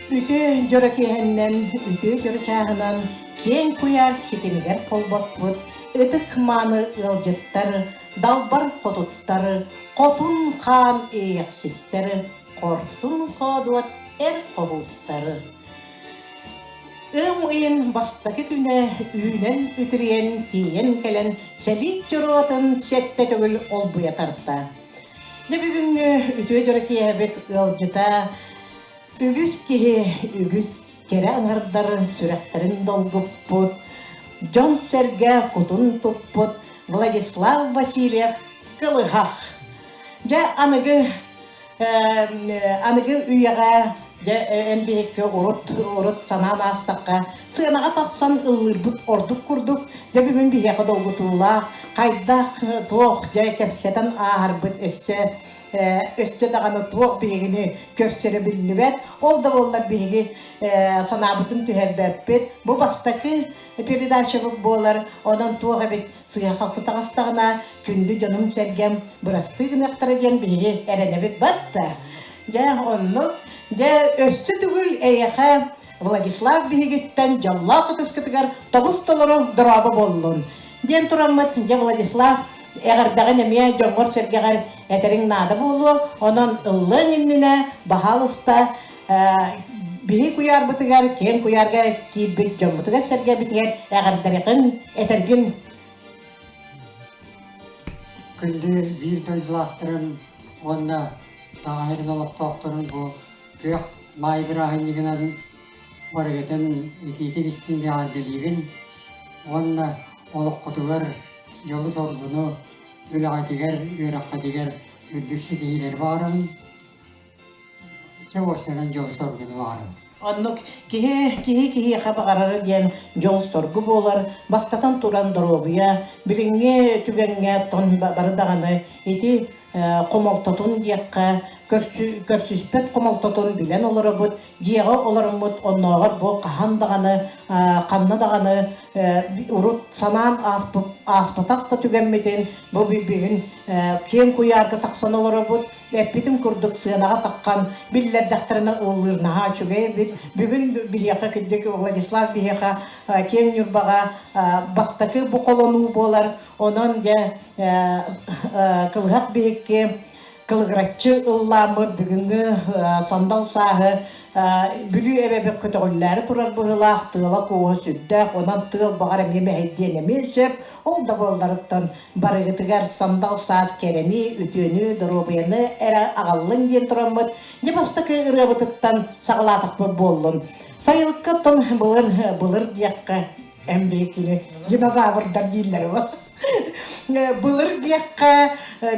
Үтүө дьоро киэһэннэн, үтүө дьоро чааһынан киэҥ куйаар ситимигэр холбоспут ытык-мааны ыалдьыттар, далбар хотуттар, хотун хаан иэйэхситтэр, хорсун хоодуот эр хоһууттар. Ыам ыйын бастакы күнэ үүнэн үтүрүйэн тиийэн кэлэн сэлиик дьоруотун сэттэ төгүл олбуйа тарта. Дьэ бүгүҥҥү үтүө дьоро киэһэбит ыалдьыта үгүс киһи үгүс кэрэ аҥардар сүрэхтэрин долгуппут, дьон-сэргэ кутун туппут Владислав Васильев Кылыһах. Дьэ аныгы аныгы үйэҕэ дьэ эн биһикки урут урут санаан аастахха сыанаҕа тахсан ыллыырбыт ордук курдук дьэ бүгүн биһиэхэ долгутуулаах хайдах туох дьэ кэпсэтэн ааһарбыт өссө өссө даҕаны туох биһигини көрсөрө биллибэт ол да буоллар биһиги санаабытын түһэрбэппит бу бастакы передачабыт буолар онон туох эбит сыыһа-халты таҕыстаҕына күндү дьонум-сэргэм бырастыы гыныахтара диэн биһиги эрэнэбит батта. Дьэ, оннук. Дьэ, өссө төгүл эйиэхэ Владислав биһигиттэн дьоллоох ытыскытыгар тобус-толору дорообо буоллун диэн тураммыт, дьэ, Владислав, эҕэрдэҕин эмиэ дьоҥҥор-сэргэҕэр этэриҥ наада буолуо. Онон ыллыаҥ иннинэ, баһаалыста, биһи куйаарбытыгар, киэҥ куйаарга киирбит дьоммутугар-сэргэбитигэр эҕэрдэрихин этэргин. Күндү биир дойдулаахтарым уонна Саха сирин олохтоохторун бу күөх маай бырааһынньыгынан барыгытын итиитик истиҥ эҕэрдэлиибин уонна олоххутугар дьолу-соргуну, үлэҕитигэр, үөрэххитигэр үрдүк ситиһиилэри баҕарабын. Чэ, уопсайынан дьолу-соргуну баҕарабын. Оннук киһи киһи киһиэхэ баҕарара диэн дьол-соргу буолар. Бастатан туран доруобуйа, билиҥҥи түгэҥҥэ тон бары даҕаны ити хомолтотун диэххэ, көрсүспэт хомолтотун билэн олоробут, дьиэҕэ олороммут оннооҕор бу хаһан даҕаны, ханна даҕаны урут санаан ааспатах да түгэммитин бу бүгүн киэҥ куйаарга тахсан олоробут. Эппитим курдук сыанаҕа таххан биллэрдэхтэринэ ыллыыр наһаа үчүгэй эбит. Бүгүн биһиэхэ кырдьык Владислав биһиэхэ киэҥ Ньурбаҕа бастакы бу холонуу буолар. Онон дьэ кылыһах биһикки кылыгыраччы ыллааммыт бүгүҥҥү сандал сааһы Бүлүү эбэбит көтөҕүллээри турар быһыылаах, тыала-кууһа сүрдээх, онон тыал баҕар эмиэ мэһэйдиэн эмиэ сөп. Ол да буолларыттан барыгытыгар сандал саас кэрэни, үтүөнү, доруобуйаны эрэ аҕаллын диэн тураммыт, дьэ бастакы ырыабытыттан саҕалаатахпыт буоллун. Сайылыкка оттон былыр, былыр диэххэ, эн биһиккини динозаврдар дииллэр бу. Былыр диэххэ,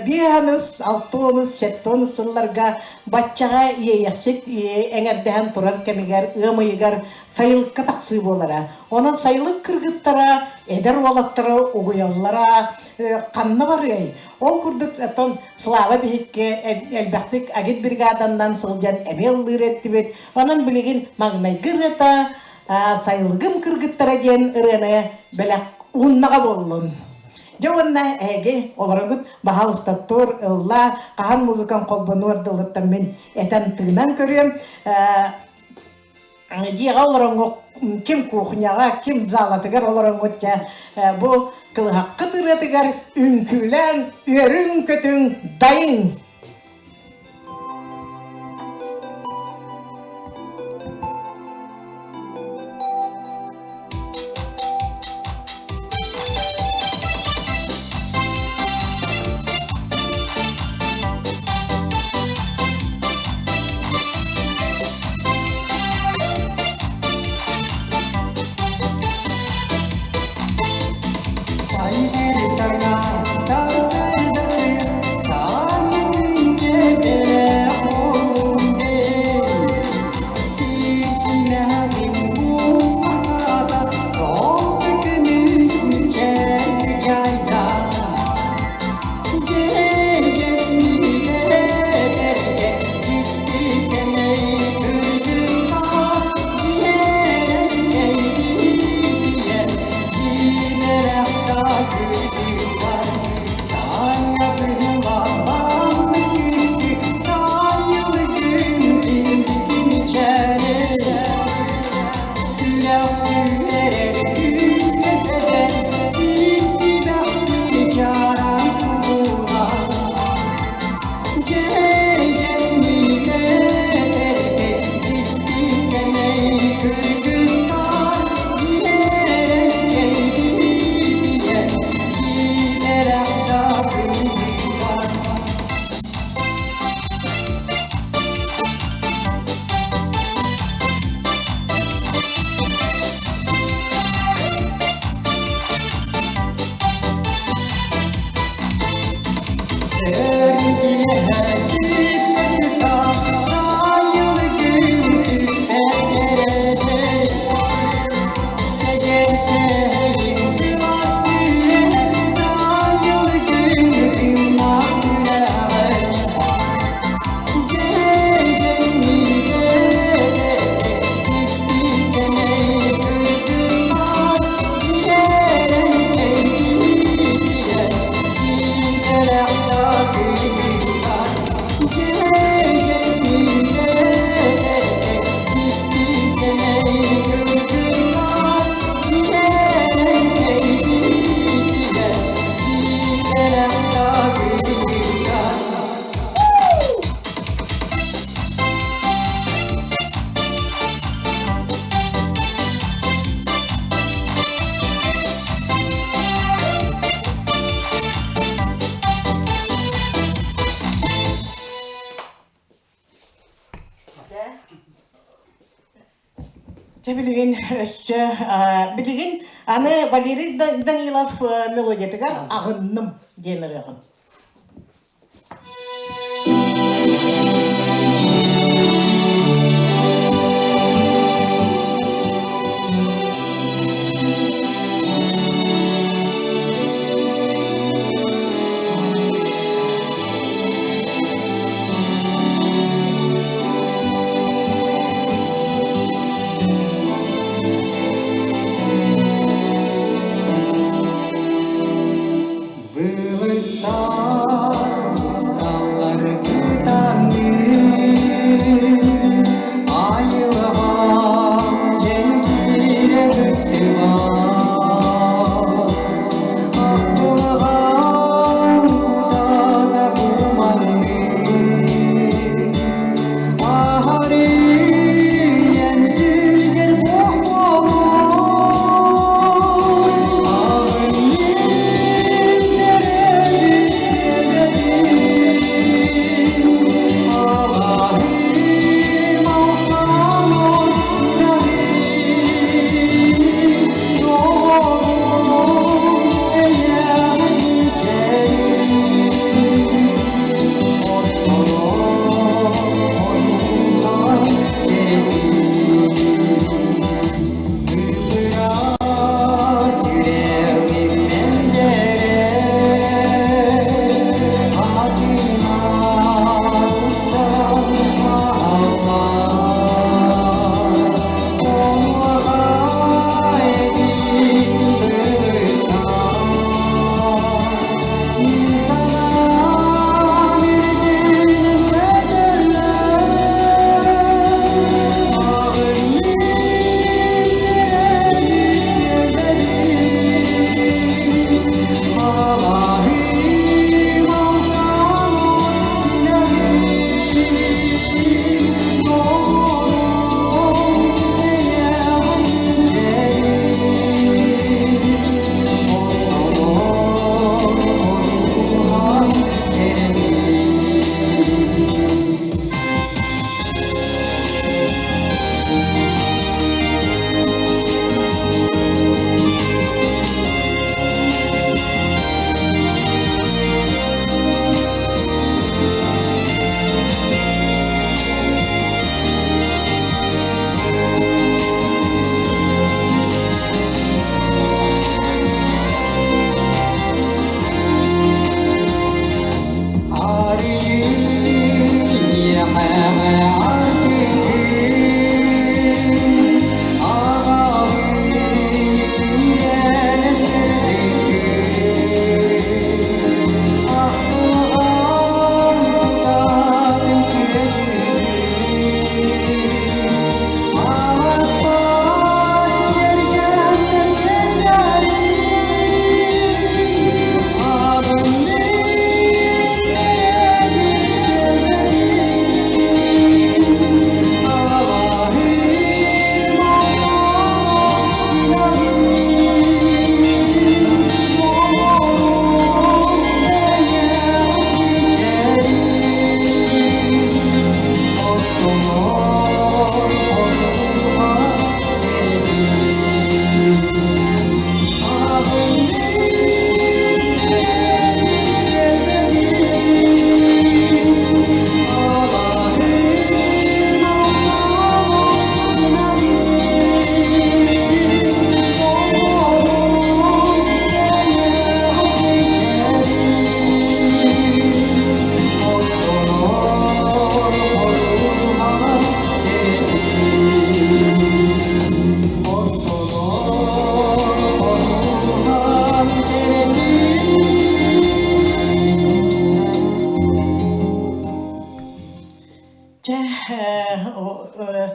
биэс алта онус, сэттэ онус сылларга баччаҕа иэйэхсит эҥэрдэһэн турар кэмигэр ыам ыйыгар сайылыкка тахсыы буолара. Онон сайылык кыргыттара эдэр уолаттары угуйаллара ханна барыай? Ол курдук оттон Слава биһикки элбэхтик агитбригаданнан сылдьан эмиэ ыллыыр эттибит. Онон билигин маҥнайгы ырыата «Сайылыгым кыргыттара» диэн ырыаны бэлэх ууннаҕа буоллун. Дьэ уонна эһиги олороҥҥут баһаалыста тур, ыллаа, хаһан музыкаҥ холбонуор дылыттан мин этэн тыынан көрүөм. Дьиэҕэ олороҥҥут ким кухняҕа, ким залатыгар олороҥҥут дьэ бу кылыһаххыт ырыатыгар үҥкүүлээн үөрүҥ-көтүҥ, дайыҥ! Дьэ билигин өссө билигин аны Валерий Данилов мелодиятыгар аҕынным диэн ырыаҕын. Былыттар.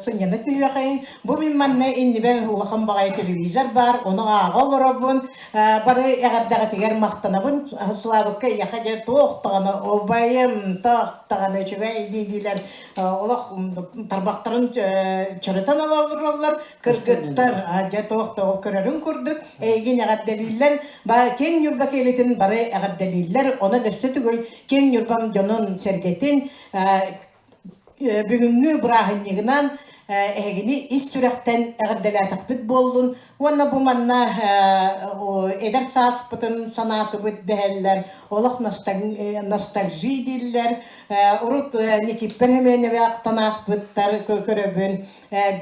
сынньана түһүөхэйин. Бу мин манна иннибэр улахан баҕайы телевизор баар, ону ааҕа олоробун. Бары эҕэрдэҕитигэр махтанабын. Славыкка эйиэхэ дьэ туох даҕаны убайым, туох даҕаны үчүгэй дии-диилэр олох тарбахтарын чөрөтөн олороллор. Кыргыттар дьэ туох да ол көрөрүн курдук эйигин эҕэрдэлииллэр. Киэҥ Ньурба киэлитин бары эҕэрдэлииллэр. Онон өссө төгүл Киэҥ Ньурбам дьонун сэргэтин бүгүҥҥү бырааһынньыгынан эһигини ис сүрэхтэн эҕэрдэлээтэхпит буоллун уонна бу манна эдэр сааспытын санаатыбыт дэһэллэр, олох ностальжи дииллэр. Урут Никиттэн Семеновы ахтан ааспыттар көрөбүн,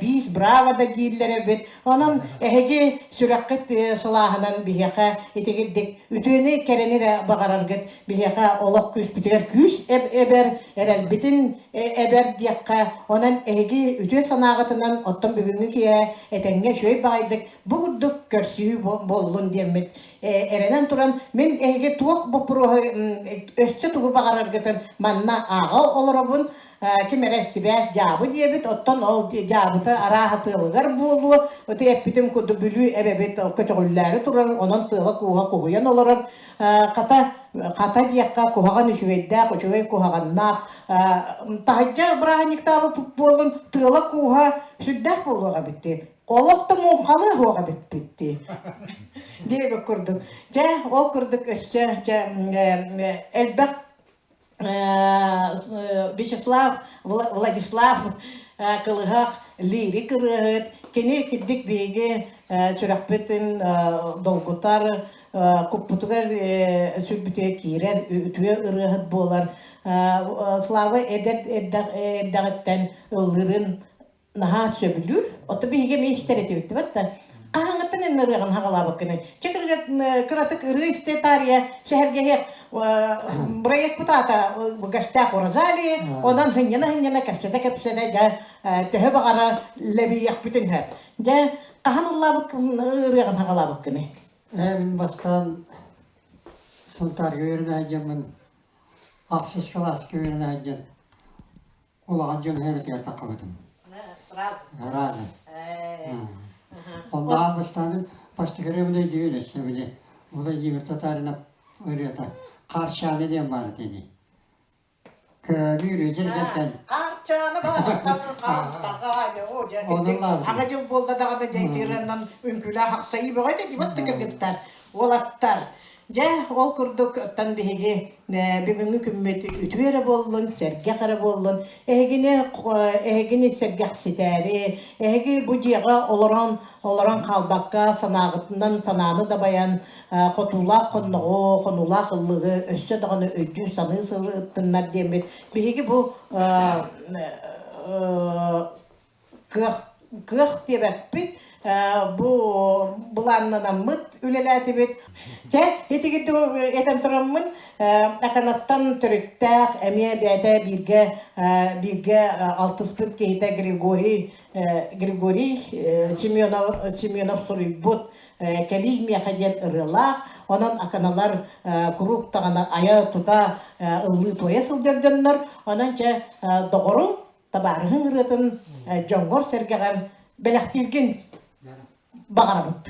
биис браво да дииллэр эбит. Онон эһиги сүрэххит сылааһынан биһиэхэ итигирдик үтүөнү кэрэни эрэ баҕараргыт биһиэхэ олох күүспүтүгэр күүс эбэр, эрэлбитин эбэр диэххэ, онон эһиги үтүө санааҕытынан оттон бүгүҥҥү киэһэ этэҥҥэ үчүгэй баҕайдык бу курдук көрсүһүү буоллун диэммит эрэнэн туран, мин эһиги туох боппуруоһу өссө тугу баҕараргытын манна ааҕа олоробун. Ким эрэ сибээс дьаабы диэбит, оттон ол дьаабыта арааһа тыалыгар буолуо. Ити эппитим курдук Бүлүү эбэбит көтөҕүллээри турар, онон тыала-кууһа куһуйан олорор. Хата, хата диэххэ куһаҕан үчүгэйдээх, үчүгэй куһаҕаннаах. Таһырдьа бырааһынньыктаабыт буоллун, тыала-кууһа сүрдээх буолуох эбит дии. Олох да муҥхалыы суох эбиппит дии. Диэбит курдук. Дьэ, ол курдук өссө дьэ, элбэх Вячеслав Владислав Кылыһах лирик ырыаһыт. Кини кирдик биһиги сүрэхпитин долгутар, куппутугар сүрбүтүгэр киирэр үтүө ырыаһыт буолар. Слава эдэр эрдэҕиттэн ыллыырын наһаа сөбүлүүр. Оттон биһиги эмиэ истэр этибит да. Хаһааҥҥыттан эн ырыаҕын хаҕалаабыккыный? Чэ кыратык ырыа истэ таарыйа сэһэргэһиэх бырайыакпыт аата в гостях у Розалии, онон һынньана-һынньана кэпсэтэ-кэпсэтэ дьэ төһө баҕарар лэбийиэхпитин сөп. Дьэ хаһан ыллаабыккын ырыаҕын хаҕалаабыккыный? Мин бастаан Сунтаарга үөрэнэ сылдьаммын ахсыс кылааска үөрэнэ сылдьан улахан дьон үһүөбүтүгэр таххыбытым. Сразу. Онно бастаан бастакы өйдүүбүн өссө били Владимир Татаринов ырыата Харчааны диэн баар этини. Көмүр үчүргэлтэн. Харчааны Аҕа дьыл буолла даҕаны дьайтыыранан үҥкүүлээх ахсайыы бөҕө этэ дибат кыргыттар, уолаттар. Дьэ, ол курдук оттон биһиги бүгүҥҥү күммүт үтүө эрэ буоллун, сэргэх эрэ буоллун. Эһигини эһигини сэргэхситээри, эһиги бу дьиэҕэ олорон олорон хаалбакка санааҕытынан санааны дабайан, хотуулаах хонноҕу, хонуулаах ыллыгы өссө даҕаны өйдүү-саныы сырыттыннар диэммит биһиги бу кыах кыах диэбэппит бу былааннанаммыт үлэлээтибит. Чэ, итигирдик этэн тураммын, Аканаттан төрүттээх эмиэ бэйэтэ бииргэ бииргэ алтыспыт киһитэ Григорий Григорий Семенов Семенов суруйбут «Кэлиий миэхэ» диэн ырыалаах. Онон аканалар куруук даҕаны айа-тута ыллыы-туойа сылдьар дьоннор. Онон чэ, доҕорум табаарыһыҥ ырыатын дьоҥҥор-сэргэҕэр бэлэхтииргин баҕарабыт.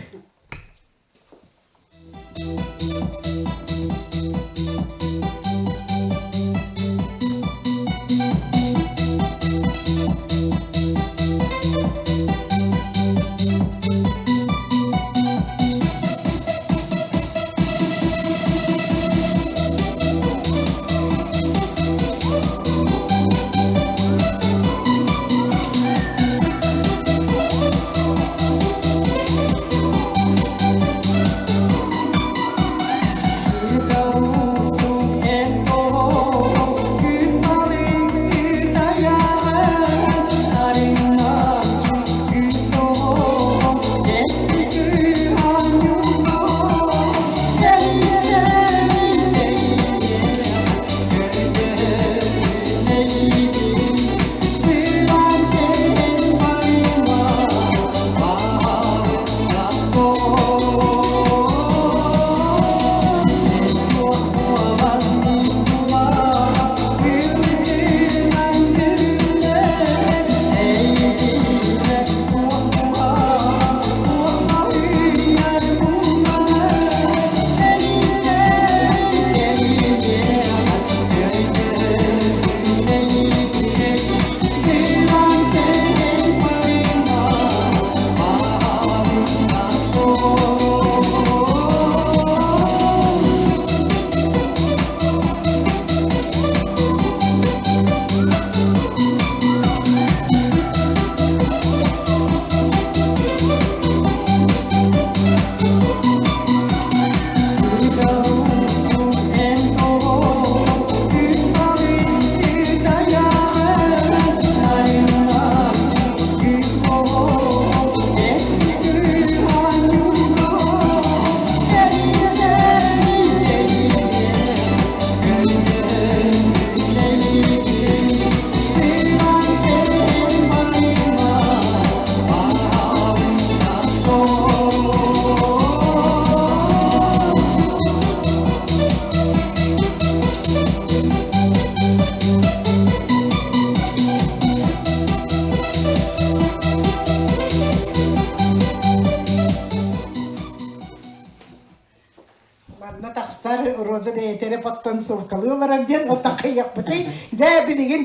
Роза бэйэтэ эрэ подтанцовкалыы олорор диэн отакыйахпытый. Дьэ билигин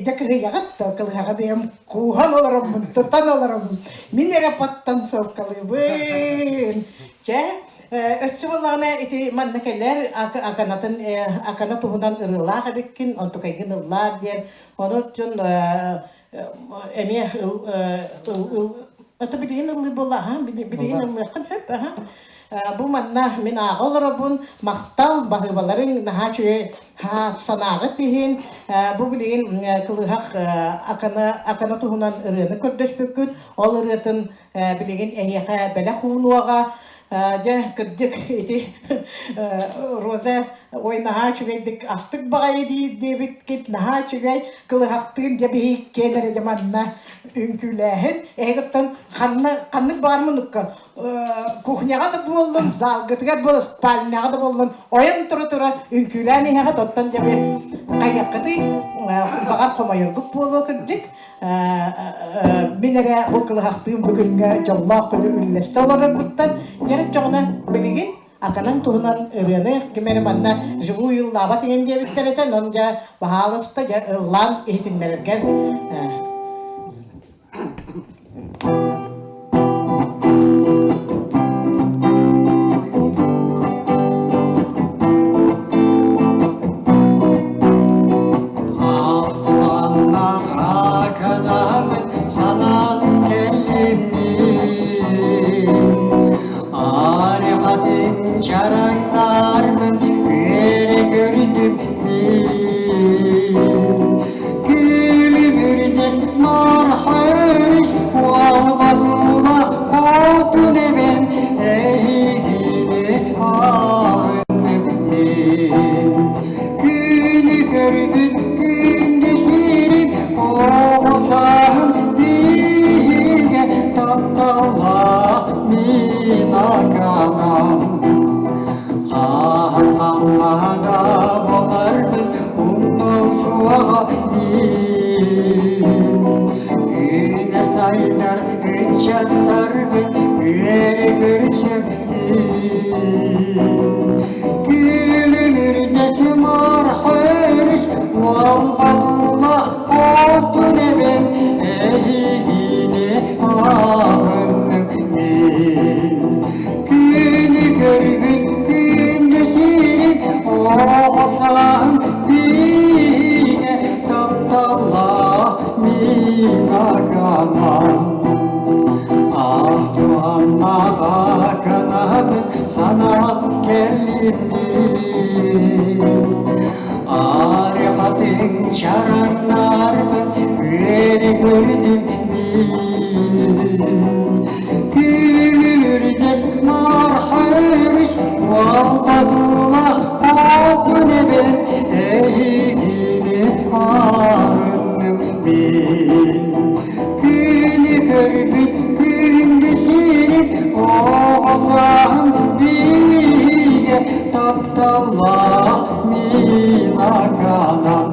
дьэ кыһыйаҕыт да кылыһаҕа бэйэм кууһан олороммун, тутан олороммун. Мин эрэ подтанцовкалыыбын. Чэ, өссө буоллаҕына ити манна кэлэр аканатын акана туһунан ырыалаах эбиккин, онтукайгын ыллаар диэн. Ону эмиэ ыл это билигин ыллыы буолла аха билигин ыллыаххын сөп аха бу манна мин ааҕа олоробун махтал баһыыбаларыҥ наһаа үчүгэй санааҕыт иһин бу билигин кылыһах акана акана туһунан ырыаны көрдөспүккүт ол ырыатын билигин эһиэхэ бэлэх уунуоҕа дьэ кырдьык ити Роза ой наһаа үчүгэйдик астык баҕайы диир диэбиккит наһаа үчүгэй кылыһахтыын дьэ биһи иккиэн эрэ дьэ манна үҥкүүлээһин эһигиттэн ханна ханнык баар муннукка кухняҕа да буоллун залгытыгар буоллун спальняҕа да буоллун ойон тура тура үҥкүүлээн иһэҕит оттон дьэ хайыаххытый баҕар хомойоргут буолуо кырдьык мин эрэ бу кылыһахтыын бу күҥҥэ дьоллоох күнү үллэстэ олорорбуттан дьэрэ билигин аканан туһунан ырыаны ким эрэ манна живую ыллаабат иҥин диэбиттэр этэ онон дьэ баһаалыста дьэ ыллаан иһитиннэрэргэр Санаан кэллим Арҕатын чараҥнарбын үөрэ көрдүм мин. Күлүмүрдэс мархарыс уолбатыла хотун эбэм эһигини аһынным мин. Күнү көрбүт күндү сирим оҕо сааһым биһигэ тапталлаах мин аканам. Хаһан-ханна буоларбын умнуом суоҕа мин. Үүнэ сайдар ыччаттарбын үөрэ көрсөм мин. Күлүмүрдэс мархырыс уолбатула хотун эбэм эһигини аһынным мин. Күнү көрбүт күндү сирин оҕо сааһым биигэ тапталлаах мин аганам. Ахтыланнаҕа гынабын санаан кэллим Арҕатын чараҥнарбын үөрэ көрдүм мин. Күлүрдэс мархырыс уолбатула хотун эбэм эһигини аһынным мин. Күнү көрбүт күндү сирим оҕо сааһым биһигэ тапталлаах мин аканам.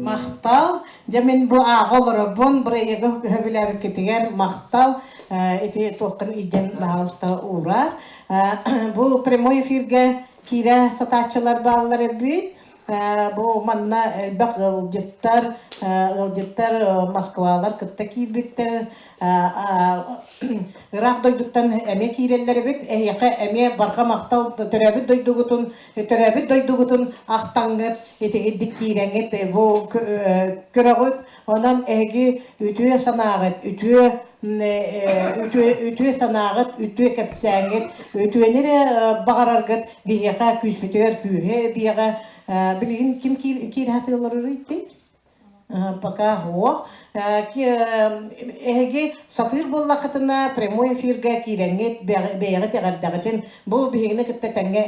Махтал. Дьэ мин бу ааҕа олоробун, бырайыагы сөбүлээбиккитигэр махтал. Ити туоххун илдьэн баһаалыста уураар. Бу прямой эфиргэ киирэ сатааччылар бааллар эбит. Бу манна элбэх ыалдьыттар, ыалдьыттар Москвалар кытта киирбиттэр. Ыраах дойдуттан эмиэ киирэллэр эбит. Эһиэхэ эмиэ барҕа махтал төрөөбүт дойдугутун, төрөөбүт дойдугутун ахтаҥҥыт, итигирдик киирэҥҥит бу көрөҕүт. Онон эһиги үтүө санааҕыт, үтүө үтүө үтүө санааҕыт, үтүө кэпсээҥҥит, үтүөнү эрэ баҕараргыт биһиэхэ күүспүтүгэр күүһэ эбиэҕэ. Билигин ким киирэ сатыылларый Пока суох. Эһиги сатыыр буоллаххытына прямой эфиргэ киирэҥҥит бэйэҕит эҕэрдэҕитин бу биһигини кытта тэҥҥэ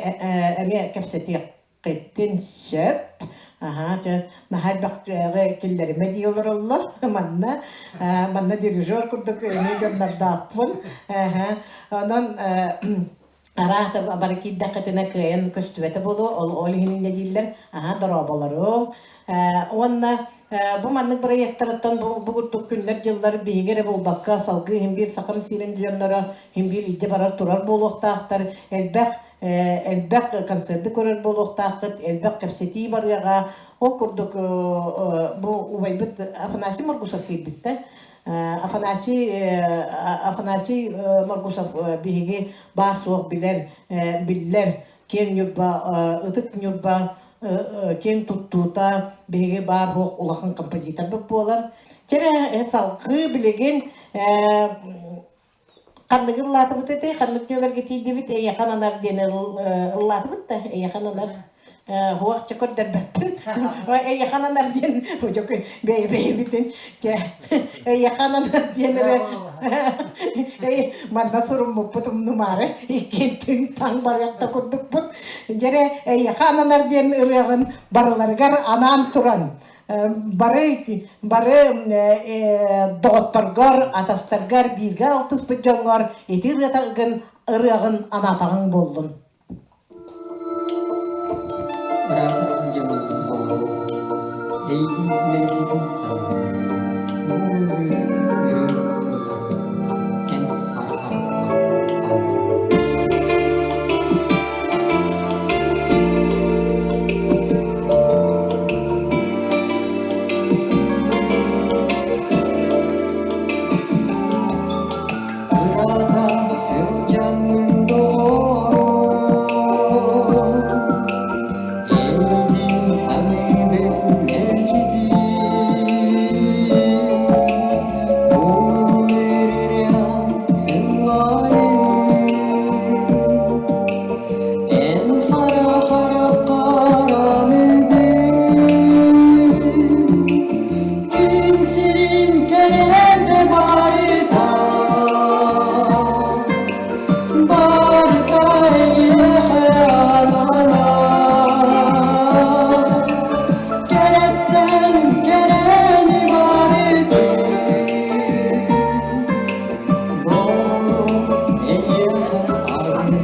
эмиэ кэпсэтиэх Кыттын сөп. Аһаа, дьэ, наһаа элбэх киллэримэ дии олороллор. Манна, манна дирижер курдук эмиэ дьоннордоохпун. Аһа, онон араата бары киирдэххитинэ кыайан көстүбэтэ буолуо, ол, ол иһин инньэ дииллэр. Аһаа, дорооболоруҥ. Уонна бу маннык бырайыактарыттан бу, бу курдук күннэр-дьыллар биһиги эрэ буолбакка, салгыы иһин биир Сахам сирин дьонноро иһин биир илдьэ барар турар буолуохтаахтар. Элбэх. Элбэх концерты көрөр буолуохтааххыт, элбэх кэпсэтии барыаҕа. Ол курдук бу убайбыт Афанасий Моргусов киирбиттэ. Афанасий Афанасий Моргусов биһиги баар-суох билэр, биллэр киэҥ Ньурба, ытык Ньурба киэҥ туттуута биһиги баар-суох улахан композиторбыт буолар. Чэрэ салгыы билигин ханныгы ыллаатыбыт этэй, ханнык нүөмэргэ тиийдибит, эйиэхэ ананар диэн ыллаатыбыт да, эйиэхэ ананар хуох чэ көрдөрбөппүн. Эйиэхэ ананар диэн бэйэ-бэйэбитин чэ эйиэхэ ананар диэн эрэ манна суруммуппут умнумаары иккиэн түҥ-таҥ барыах да курдукпут. Дьэрэ эйиэхэ ананар диэн ырыаҕын барыларыгар анаан туран бары бары доҕотторгор, атастаргар, бииргэ алтыспыт дьоҥҥор ити ырыатагын ырыаҕын анаатаҕыҥ буоллун. Ыраата сылдьабын доҕорум, эйигин мэлдьитин саныыбын. Бу ыллыыр ырыам тылларын эн хараххар аныыбын. Ыраата сылдьаммын доҕорум, эйигин саныыбын мэлдьитин. Бу ырыам тылларын эн хара-хара хараныгын. Күн сирин кэрэтэ барыта, барыта эйиэхэ ананар. Кэрэттэн кэрэни барытын, доҕорум эйиэхэ арыгын.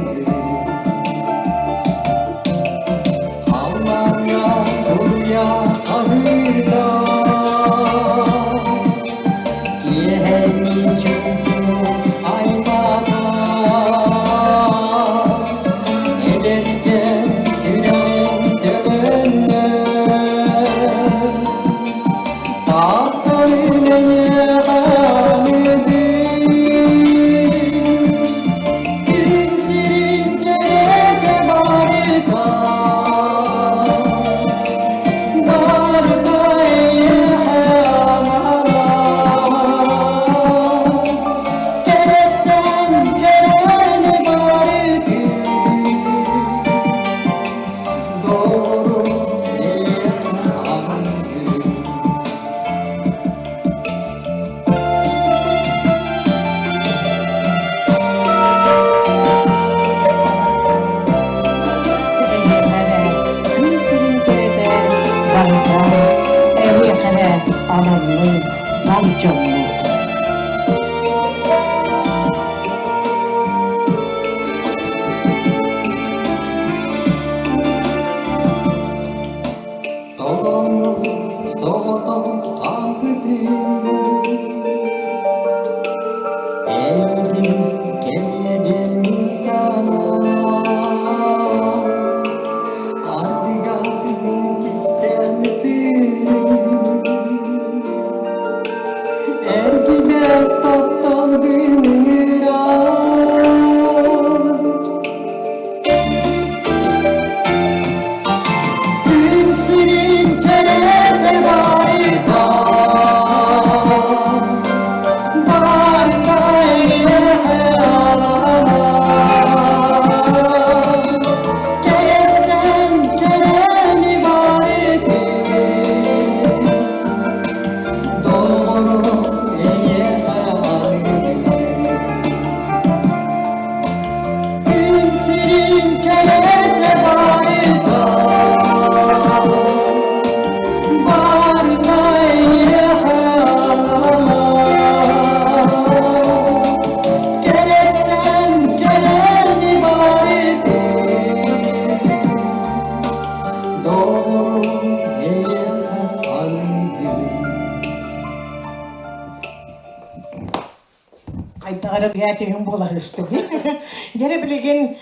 Халлааҥҥа туруйа хаһыыта, киэһэҥҥи чуумпу аймаата, эдэргэ сүрэҕиҥ төбөннө, тапталын эйиэхэ аныыбын. Күн сирин кэрэтэ барыта, барыта эйиэхэ ананар. Кэрэттэн кэрэни барытын, доҕорум эйиэхэ аныыбын. Эйиэхэ эрэ күн сирин кэрэтэ барыта, эйиэхэ эрэ ананнын бар дьоммут. Толоҥҥо соҕотох хаалбытым, эйигин кэлиэдин мин санаам, ардыгар мин кистэммитим, эрэ түһүн буола сыста дии. Дьэрэ билигин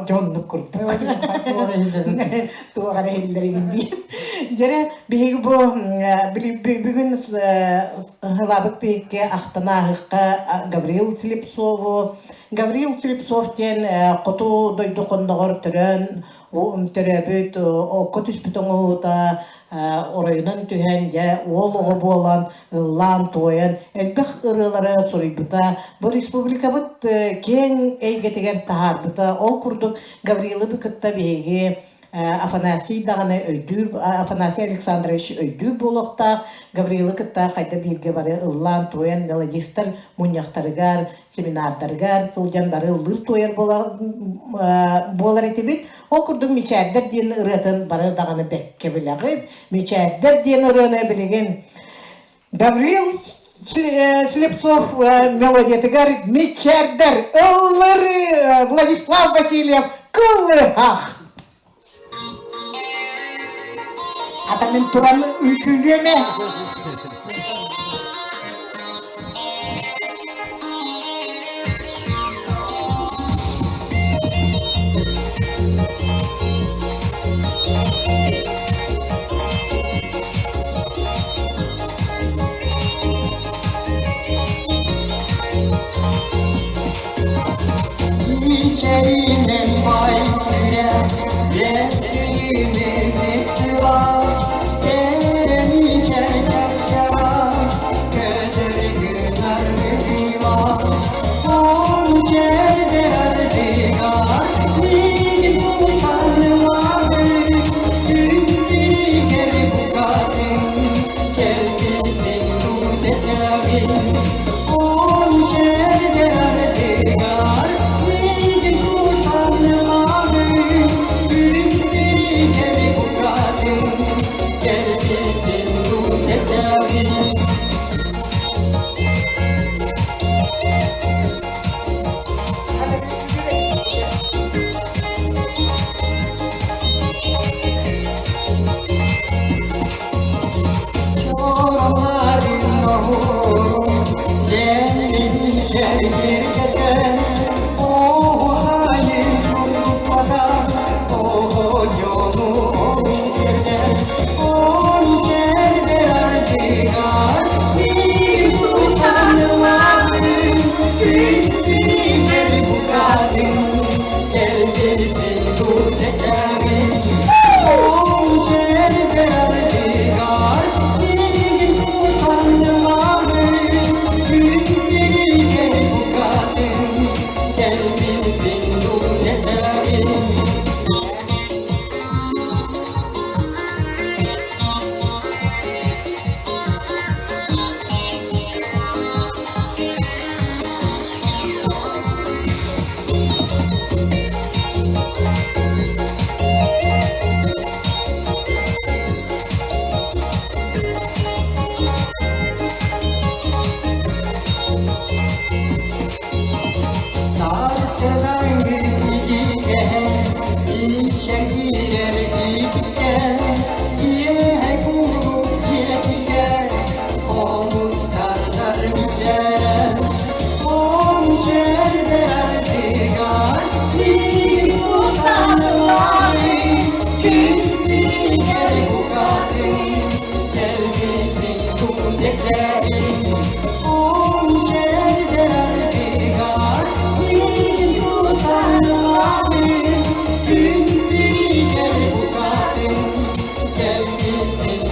дьоннук курдук. Туох эрэ иһиллэригин дии. Дьэрэ биһиги бу бүгүн Һылаабыт биһикки ахтан ааһыахха Гаврил Слепцову. Гаврил Слепцов диэн хоту дойду хонноҕор төрөөн төрөөбүт окко түспүт оҥоһуута оройунан түһэн дьэ уол оҕо буолан ыллаан-туойан элбэх ырыалары суруйбута. Бу республикабыт киэҥ эйгэтигэр таһаарбыта. Ол курдук Гаврилы кытта биһиги Афанасий даҕаны өйдүүр, Афанасий Александрович өйдүүр буолуохтаах. Гаврилы кытта хайда бииргэ бары ыллаан-туойан мелодистар мунньахтарыгар, семинардарыгар сылдьан бары ыллыыр-туойар буолар этибит. Ол курдук «Мичээрдэр» диэн ырыатын бары даҕаны бэккэ билэҕит. «Мичээрдэр» диэн ырыаны билигин Гаврил Слепцов мелодиятыгар «Мичээрдэр» ыллыр Владислав Васильев «Кылыһах». Ата мин туран үҥкүүлүөмэ. Мичээринэн бай сүрэх, бэс Кэрэ мичээр чап-чараас, көтөр гынар быһыылаах. Ол мичээрдэр ардыгар миигин кутанылаабыт, күн сиригэр букатын кэлбиппин күүтэтэҕин. Ол мичээрдэр ардыгар миигин кутанылаабыт, күн сиригэр букатын кэлбиппин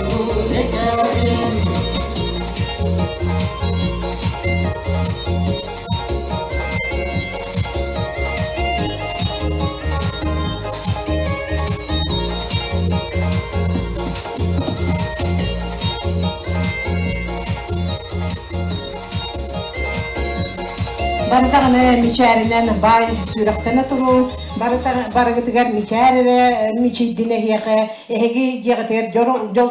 күүтэтэҕин. Бары даҕаны мичээринэн баай сүрэхтэнэ туруҥ. Барыгытыгар мичээр эрэ мичийдин эһиэхэ, эһиги дьиэҕитигэр дьол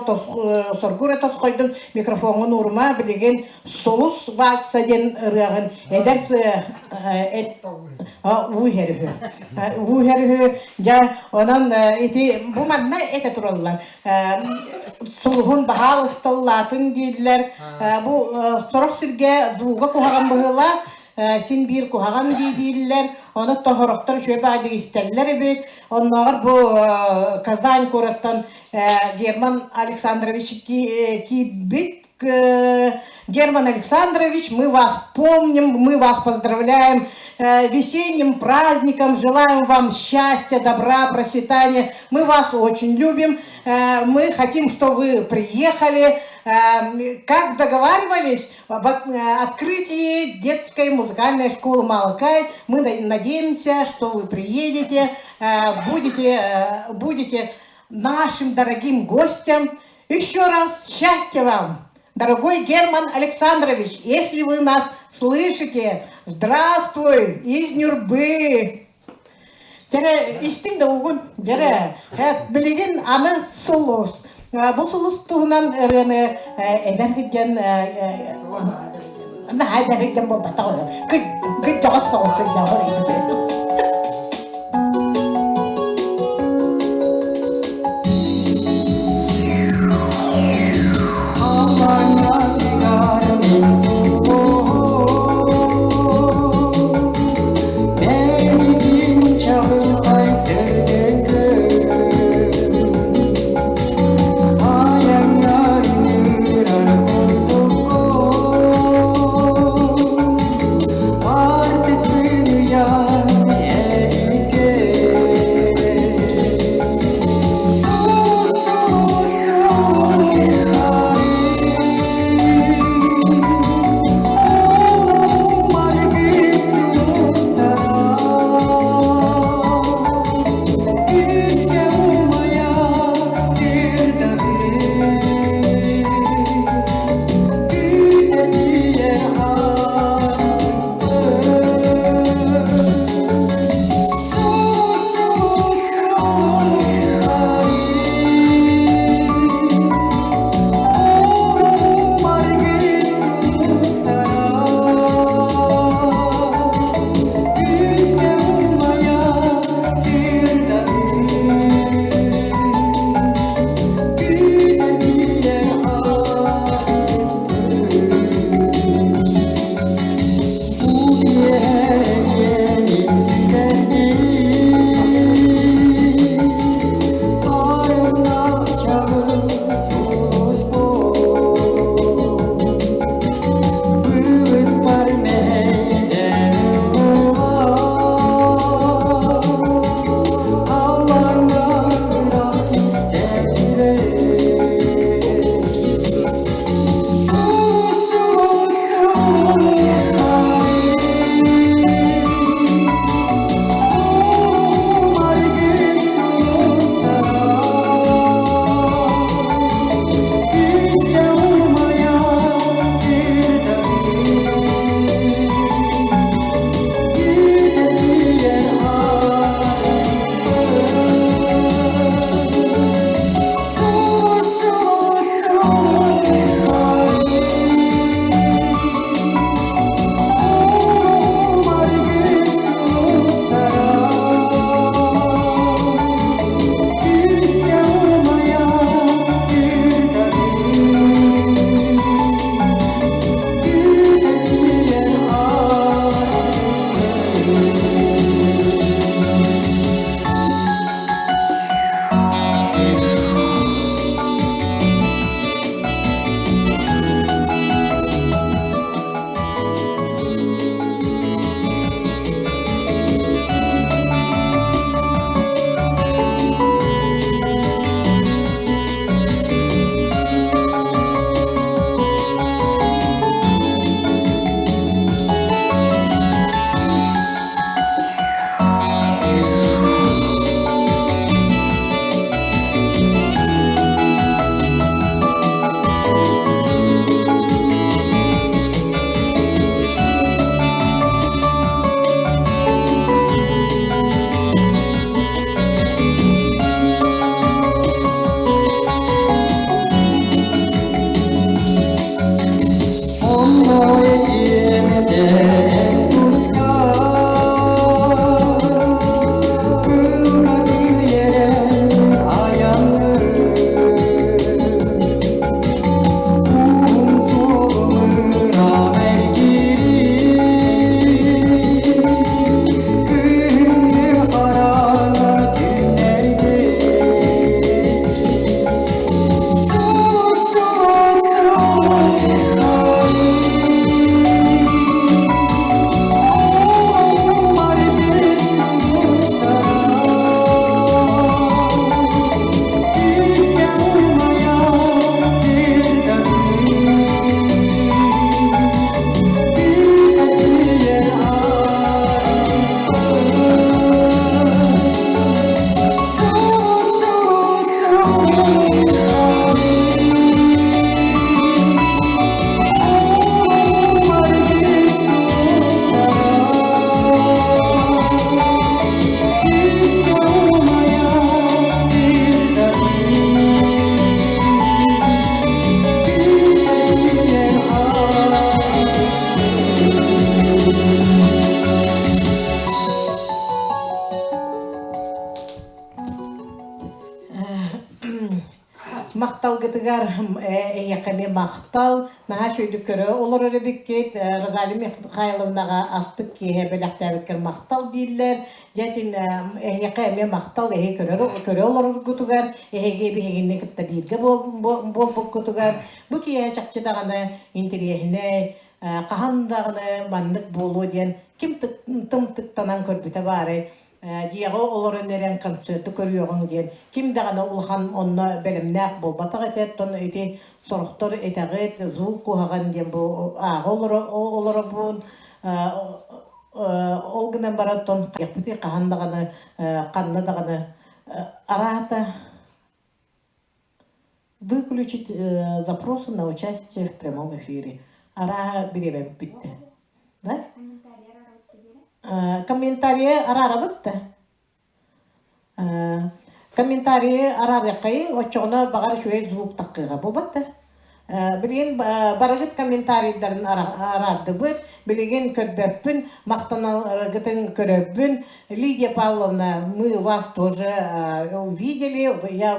соргу эрэ тосхойдун, микрофоҥҥун уурума, билигин Сулус вальса диэн ырыаҕын эдэр уу иһэр үһү. Уу иһэр үһү. Дьэ, онон ити бу манна этэ тураллар. Сулуһун баһаалысталлаатын дииллэр. Бу сорох сиргэ звуга куһаҕан быһыылаах, син биир куһаҕан дии дииллэр. Ону тоһорохтор үчүгэй баайдык истэллэр эбит. Оннооҕор бу Казань куораттан Герман Александрович киирбит Герман Александрович, мы вас помним, мы вас поздравляем весенним праздником, желаем вам счастья, добра, процветания. Мы вас очень любим, мы хотим, чтобы вы приехали. Как договаривались, в открытии детской музыкальной школы Малакай мы надеемся, что вы приедете, будете, будете нашим дорогим гостем. Еще раз счастья вам, дорогой Герман Александрович, если вы нас слышите, здравствуй из Нюрбы. Дьэрэ, истиҥ да угун, дьэрэ, билигин аны сулус. Бу сулус туһунан ырыаны эдэр сылдьан наһаа эдэр сылдьан буолбатах кырдьаҕас соҕус сылдьаҕар Артык Махталгытыгар эйиэхэ эмиэ махтал. Наһаа үчүгэйдик көрө олорор эбиккит. Розалия Михайловнаҕа астык киэһэ бэлэхтээбиккэр махтал дииллэр. Дьэ итин эһиэхэ эмиэ махтал эһи көрөр көрө олороргутугар, эһиги биһигини кытта бииргэ буолбуккутугар. Бу киэһэ чахчы даҕаны интэриэһинэй, хаһан даҕаны маннык буолуо диэн ким тымтыктанан көрбүтэ баарай. Дьиэҕэ олорон эрэн концерты көрүөҕүҥ диэн ким даҕаны улахан онно бэлэмнээх буолбатах этэ. Оттон ити сорохтор этэҕит, звук куһаҕан диэн бу ааҕа олоробун. Ол гынан баран оттон хаһан даҕаны ханна даҕаны араата выключить запросы на участие в прямом эфире. Арааһа бириэмэбит бүттэ. Да? Комментарий араарабыт да? Комментарийы араарыаххайыҥ, оччоҕуна баҕар үчүгэй звук таххыаҕа буолбат да? Билигин барыгыт комментарийдарын араардыбыт, билигин көрбөппүн, махтанаргытын көрөбүн. Лидия Павловна, мы вас тоже увидели, я,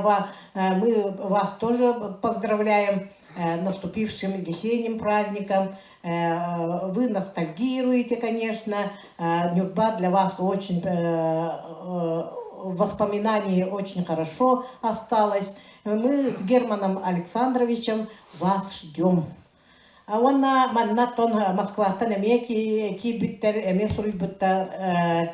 мы вас тоже поздравляем наступившим весенним праздником. Вы ностальгируете, конечно. Нюрба для вас очень воспоминаний очень хорошо осталось. Мы с Германом Александровичем вас ждем. Уонна манна тон Москваттан эмиэ киирбиттэр, эмиэ суруйбуттар,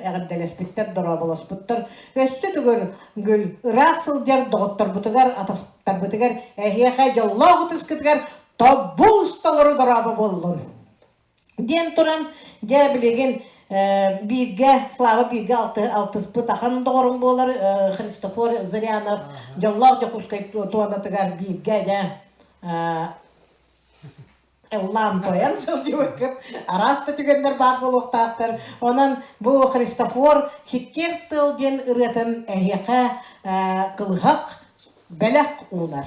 эҕэрдэлэспиттэр, дорооболоспуттар. Өссө төгүл гүл ыраах сылдьар доҕотторбутугар, атастарбытыгар эһиэхэ дьоллоох ытыскытыгар тобуус толору дорообо буоллун диэн туран дьэ билигин бииргэ Слава бииргэ алтыспыт ахан доҕорум буолар Христофор Зырянов дьоллоох Дьокуускай туонатыгар бииргэ дьэ ыллаан тойон сылдьыбыккыт араас да түгэннэр баар буолуохтаахтар. Онон бу Христофор Сиккиэр тыл диэн ырыатын эһиэхэ кылыһах бэлэх уунар.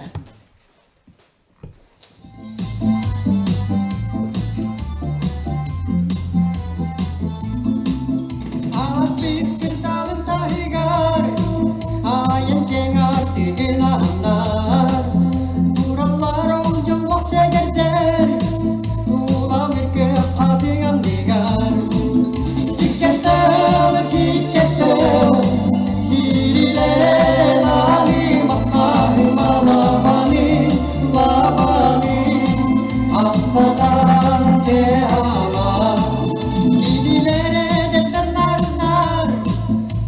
Ааспыт кырдаалын таһыгар айан киэҥ аартыгын аһыннар Тураллар ол дьоллоох сэгэрдэр Тулалыыр көх хатыҥ анныгар Сиккэртэл, сиккэртэл, сирилэн аһымаххаһыма лабаны, лабаны, Ахсатан теһама Кинилэр эдэрдэр нарыннар,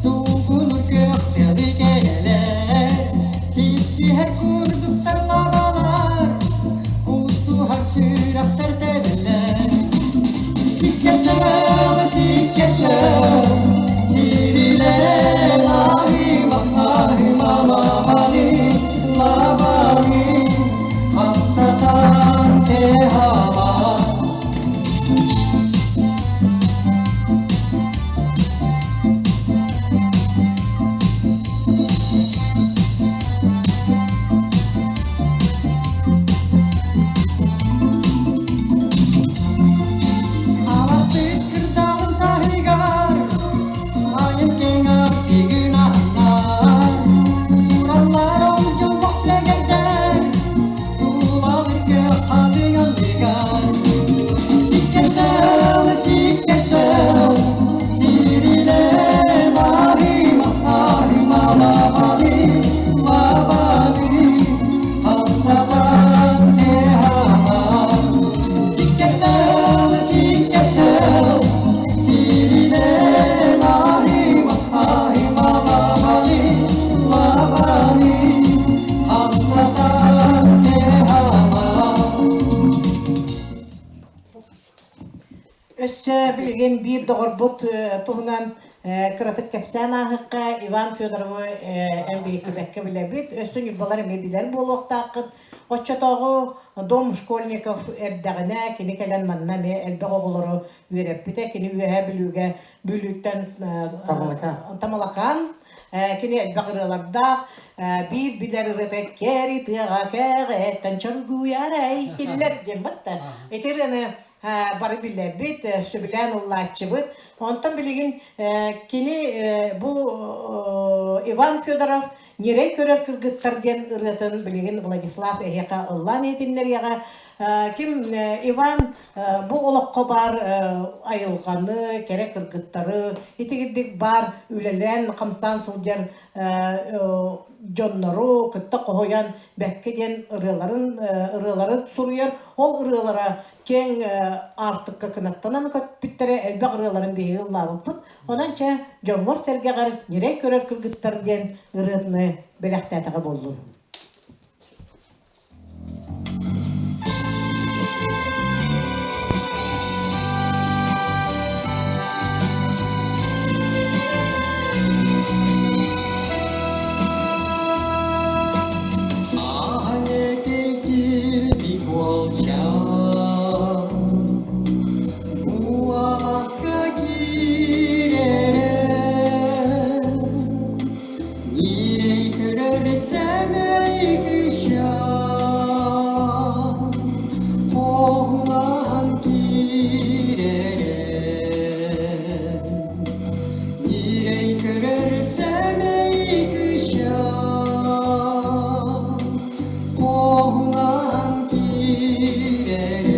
суугунур көхтөҕү кэрэлэр, сипсиһэр курдуктар лабалар, кустуһар сүрэхтэр тэбэллэр. Сиккэрдэл, сиккэрдэл, сирилэр аһыма, аһыма лабаны, лабаны, хамсатан теһама. Аластык кырдаҕын таһыгар айан киэҥ аттыгын аһынар Тураллар ол дьоллох сэгэрдэр Тулалыр көх хатыҥ анныгар Сиккэрдэл, сиккэрдэл, сирилэн аһыма, аһыма лабаны, лабаны, хамсатан теһама. Сиккэрдэл, сиккэрдэл, сирилэн аһыма, аһыма лабаны, лабаны, хамсатан теһама. Өссө билигин биир доҕорбут туһунан кыратык кэпсээн ааһыахха Иван Федоровы эн биһиги билэбит, өссө ньурбалар эмиэ билэр буолуохтааххыт. Оччотооҕу Дом школьников эрдэҕинэ кини кэлэн манна эмиэ элбэх оҕолору үөрэппитэ. Кини Үөһээ Бүлүүгэ Бүлүүттэн Тамалакаан кини элбэх ырыалардаах биир билэр ырыата кэри тыаҕа кэҕэттэн чоргуйарай киллэр диэн батта. Ити ырыаны бары билэбит, сөбүлээн ыллааччыбыт. Онтон билигин кини бу Иван Федоров Ньирэй көрөр кыргыттар диэн ырыатын билигин Владислав эһиэхэ ыллаан иһитиннэриэҕэ. Ким Иван бу олоххо баар айылҕаны, кэрэ кыргыттары, итигирдик баар үлэлээн хамсаан сылдьар дьоннору кытта хоһуйан бэркэ диэн ырыаларын ырыаларын суруйар. Ол ырыалара киэҥ аартыкка кынаттанан көппүттэрэ, элбэх ырыаларын биһиги ыллаабыппыт. Онон чэ, дьоҥҥор-сэргэҕэр ньирэй көрөр кыргыттар диэн ырыаны бэлэхтээтэҕэ буоллун. Ааһан этикирбит уолчаан, Буоласка киирэрэ, Ньирэй көрөр сэмэй кыысчаан, Хоһулаһан киирэрэ. Ньирэй көрөр сэмэй кыысчаан, Хоһулаһан киирэрэ.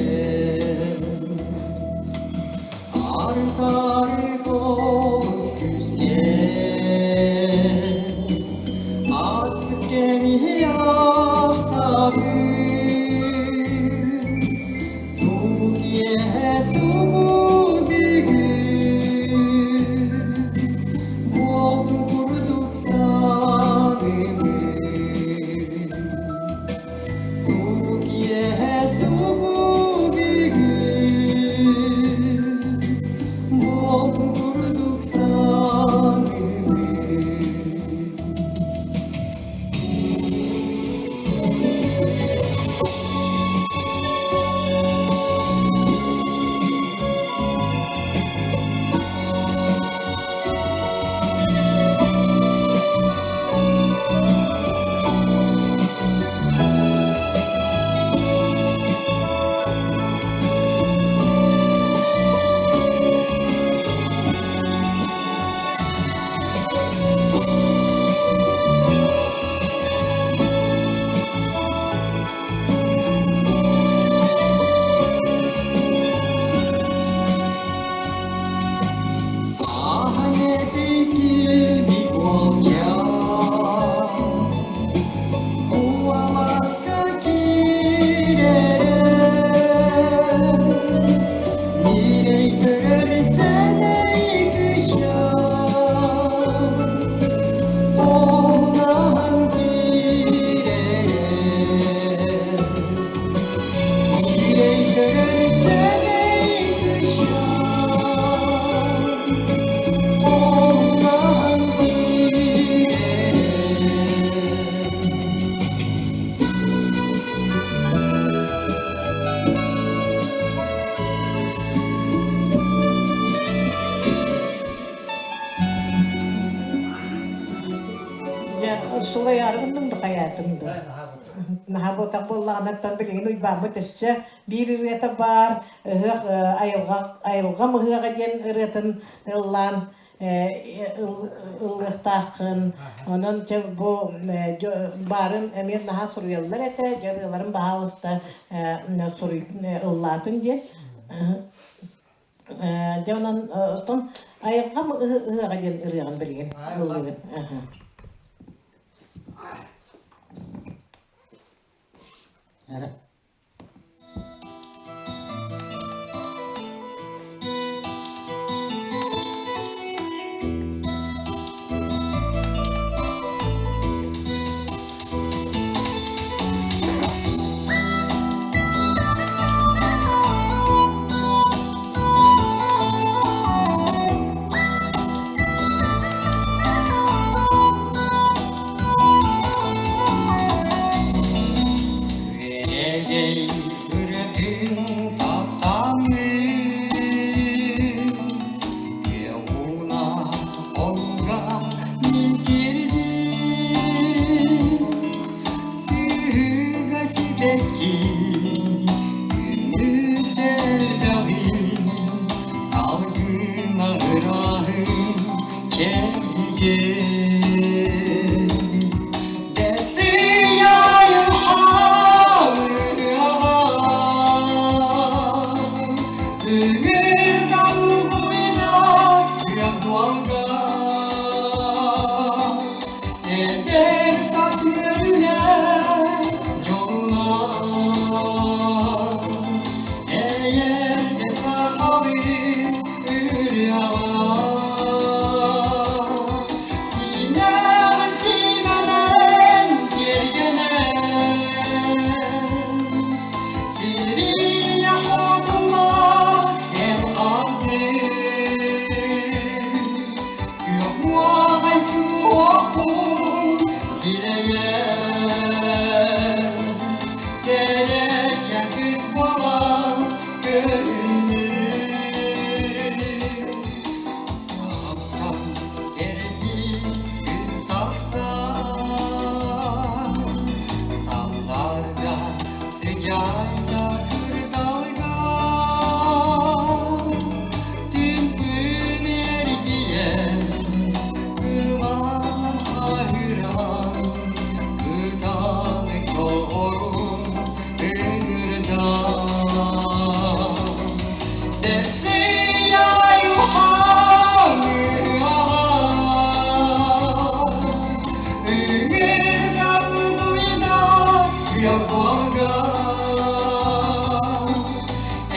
Ары-тары олус күүскэ Ааспыт кэми ахтабын Субу киэһэ субу бүгүн Буолтун курдук саныыбын Субу киэһэ субу бүгүн Буолтун курдук саныыбын. Ааһан этикирбит уолчаан, Куоласка киирэрэ, Ньирэй көрөр сэмэй кыысчаан, Оһунаһан киирэрэ. Ньирэй көрөр сэмэй кыысчаан, Оһунаһан киирэрэ. Дьэ, сулайааргын да хайаатым да. Наһаа буотах буоллаҕына, оттон билигин Уйбааммыт өссө биир ырыата баар, ыһыах айылҕа айылҕам ыһыаҕа диэн ырыатын ыллаан ыллыахтааххын. Онон чэ бу баарын эмиэ наһаа суруйаллар этэ, дьэ ырыаларын баһаалыста суруй ыллаатын диэн. Дьэ онон оттон айылҕам ыһыаҕа диэн ырыаҕын билигин ыллыыбын. Эрэ. Үөрэгэй ырытын таптааммын, Күөҕүнэ олуга мин киирдим. Сыыга сибэкки күнү салгына ырааһын чэбдигэ.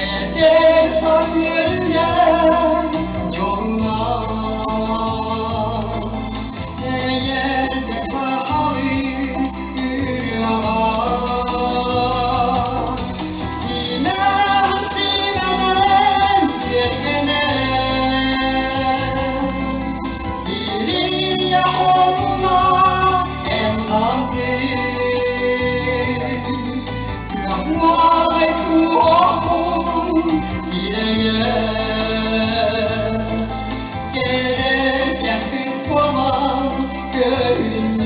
Эдэр саас үөрүнэн дьолунан Эйэргэ сахалыы ырыаҕа Симэх симэнэн тиэргэнэн Сирийэ хотуна эн хантыы Күөх суоҕун сирэйэ Кэрэчэк кыыс буолан көһүннүн.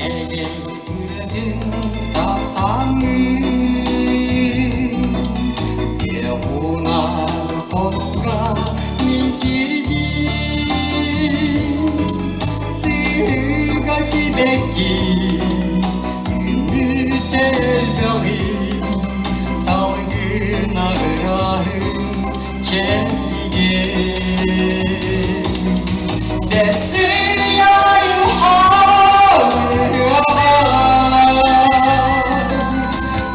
Эрэгэй үлэтин таптаҥҥын, Уунар хонуга мин кирдиим, Сыыга сибэкки үүммүтэ элбэҕин, Салгын аҕыраһын чэлгигэ. Бэссийайым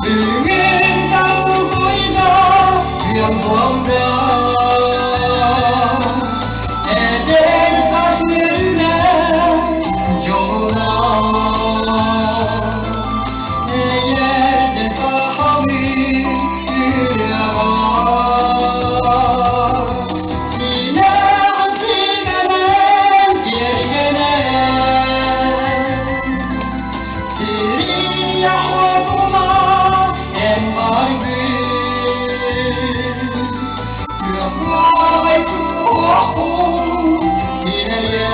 Бүгүн долгуйда күөх буолда Эдэр саас үөрүнэн дьолунан Эйэрдэ сахалыы ырыаҕа Симэҕин симэнэн тиэргэнэн Сирийэ хотуна эн баргын Күөх аҕай суохпун сирэйэ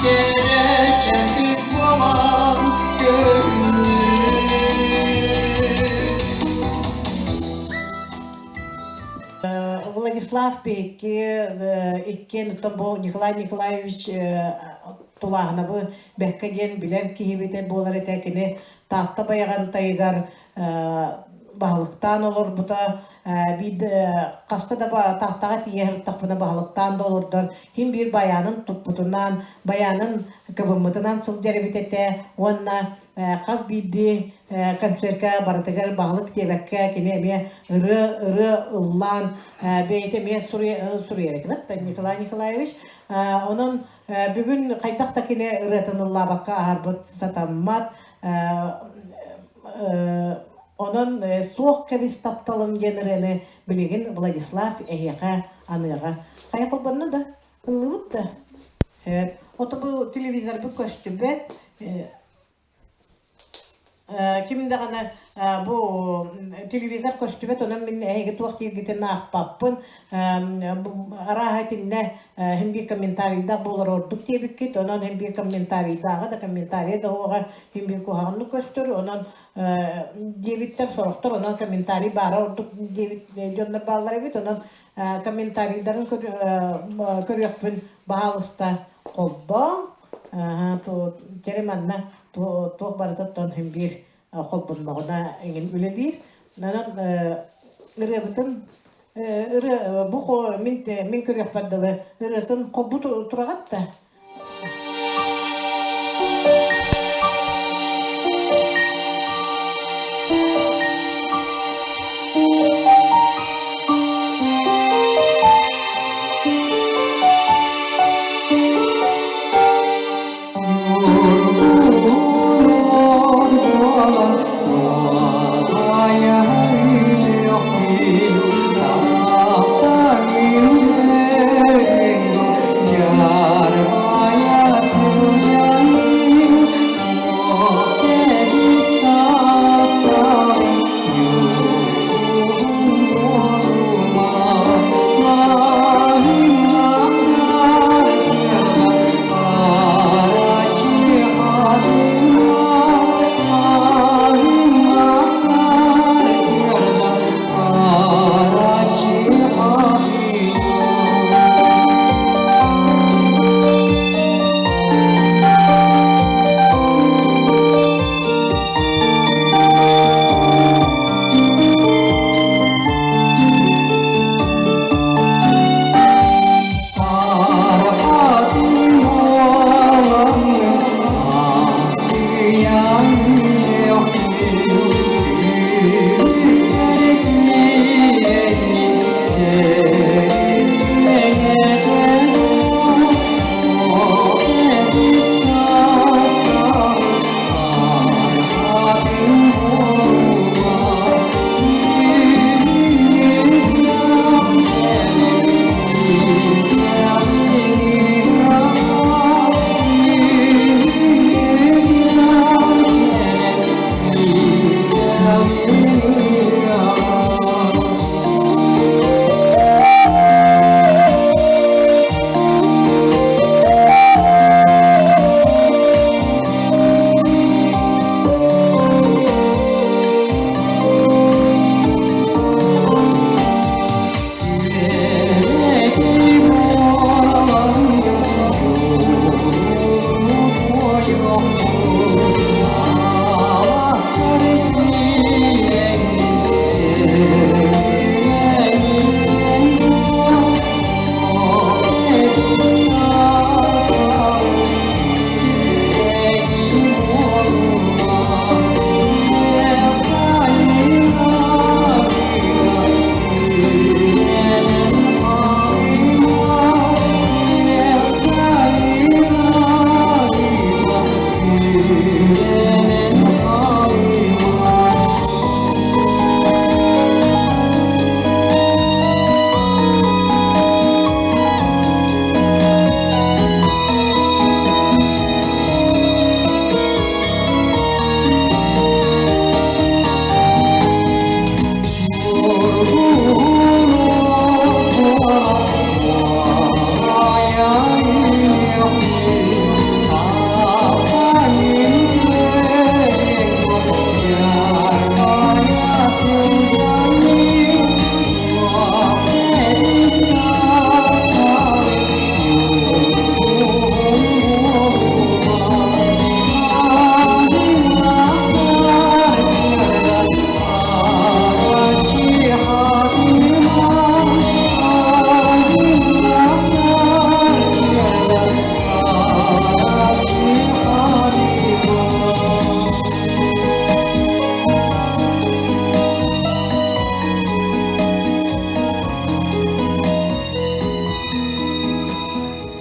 Кэрэчэн кыыс буолан көһүннүн. Владислав биһикки иккиэн оттон бу Николай Николаевич Тулааһынабы бэркэ диэн билэр киһибитэ буолар этэ. Кини Таатта Байаҕантайыгар баһылыктаан олорбута. Биир хаста да Тааттаҕа тиийэ сырыттахпына баһылыктаан да олордор. Син биир байаанын туппутунан, байаанын кыбыммытынан сылдьар эбит этэ уонна хас биирдии концерка барытыгар баһылык диэбэккэ кини эмиэ ырыа ырыа ыллаан бэйэтэ эмиэ суруйар этибит Николай Николаевич. Онон бүгүн хайдах да кини ырыатын ыллаабакка аһарбыт сатаммат. Онон суох кэбис тапталым диэн ырыаны билигин Владислав эһиэхэ аныаҕа. Хайа холбонно да? Ыллыбыт да? Ото бу телевизорбыт көстүбэт. Ким даҕаны бу телевизор көстүбэт, онон мин эһиги туох дииргитин аахпаппын. Арааһа итиннэ син биир комментарийдаах буолар ордук диэбиккит, онон син биир комментарийдааҕа да комментарийа да суоҕа син биир куһаҕаннык көстөр, онон диэбиттэр сорохтор, онон комментарий баара ордук диэбит дьоннор бааллар эбит, онон комментарийдарын көрүөхпүн баһаалыста холбооҥ. Кэрэ манна туох барыта оттон син биир холбонноҕуна эҥин үлэлиир. Онон ырыабытын ырыа бу мин мин көрүөхпэр дылы ырыатын холбу тураҕат да.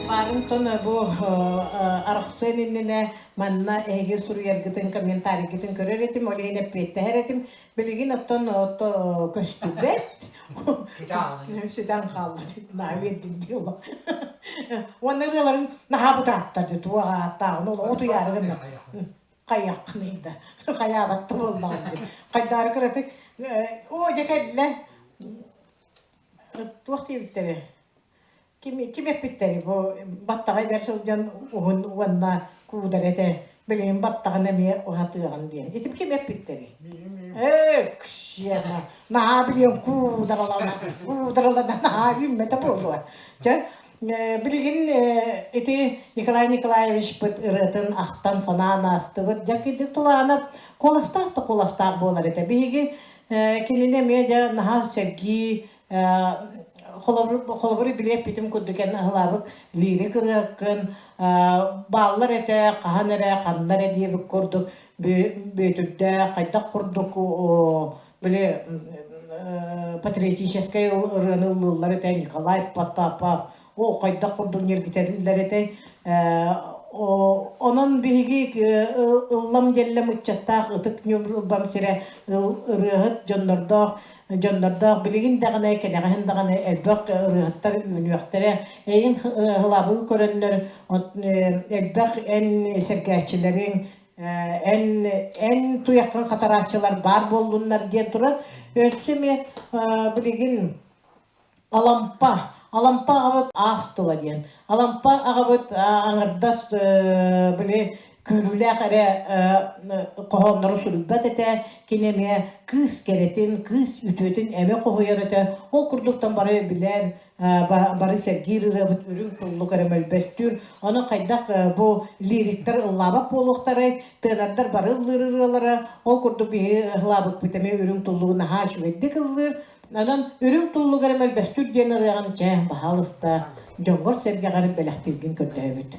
Баарынтон бу арахсыан иннинэ манна эһиги суруйаргытын, комментарийгытын көрөр этим, ол иһин эппиэттэһэр этим. Билигин оттон көстүбэт. Сүтэн хаалла. Наһаа үөрдүм дии олох. Уонна ырыаларын наһаа бытааттар дии, туох ааттааҕын ол утуйаары гынна. Хайыаххыный да, хайаабат да буоллаҕым дии. Хайдаары кыратык, оо дьэ кэллэ. Туох диэбиттэрэ? Ким, ким эппиттэрий бу баттаҕа эдэр сылдьан уһун уонна куудара этэ, билигин баттаҕын эмиэ уһатыаҕын диэн. Ити ким эппиттэрий? Ээ, ксена, наһаа билиэн куударалана, куударалана наһаа үүммэтэ буолуо. Чэ, билигин ити Николай Николаевичпыт ырыатын ахтан санаан аастыбыт. Дьэ, кини Тулаанап куоластаах да куоластаах буолар этэ. Биһиги кинини эмиэ дьэ наһаа сэргии Холобур, били эппитим курдук эн аһылаабыт лирик ырыаккын бааллар этэ, хаһан эрэ, ханна эрэ диэбит курдук Бүөтүрдээх хайдах курдук били патриотическай ырыаны ыллыыллар этэ Николай Потапов, о хайдах курдук ньиргитэллэр этэй. Онон биһиги ыллам дьэллэм ыччаттаах ытык Ньурбам сирэ ырыаһыт дьоннордоох дьоннордоох билигин даҕаны кэнэҕэһин даҕаны элбэх ырыаһыттар үүнүөхтэрэ. Эйин һылабыы көрөннөр элбэх эн сэргээччилэриҥ эн эн туйаххын хатарааччылар баар буоллуннар диэн туран өссө эмиэ билигин Алампа. Алампа аҕабыт аас тыла диэн. Алампа аҕабыт аҥардас били күүрүүлээх эрэ хоһооннору суруйбат этэ. Кини эмиэ кыыс кэрэтин, кыыс үтүөтүн эмэ хоһуйар этэ. Ол курдуктан бары билэр, бары сэргиир ырыабыт үрүҥ туллук эрэ мөлбөстүүр. Ону хайдах бу лириктэр ыллаабат буолуохтарай, тыанардар бары ыллыыр ырыалара. Ол курдук биһиги ыллаабыппыт эмиэ үрүҥ туллугу наһаа үчүгэйдик ыллыыр. Онон Үрүҥ туллук эрэ мөлбөстүүр диэн ырыаҕын чэ, баһаалыста, дьоҥҥор-сэргэҕэр бэлэхтииргин көрдөһөбүт.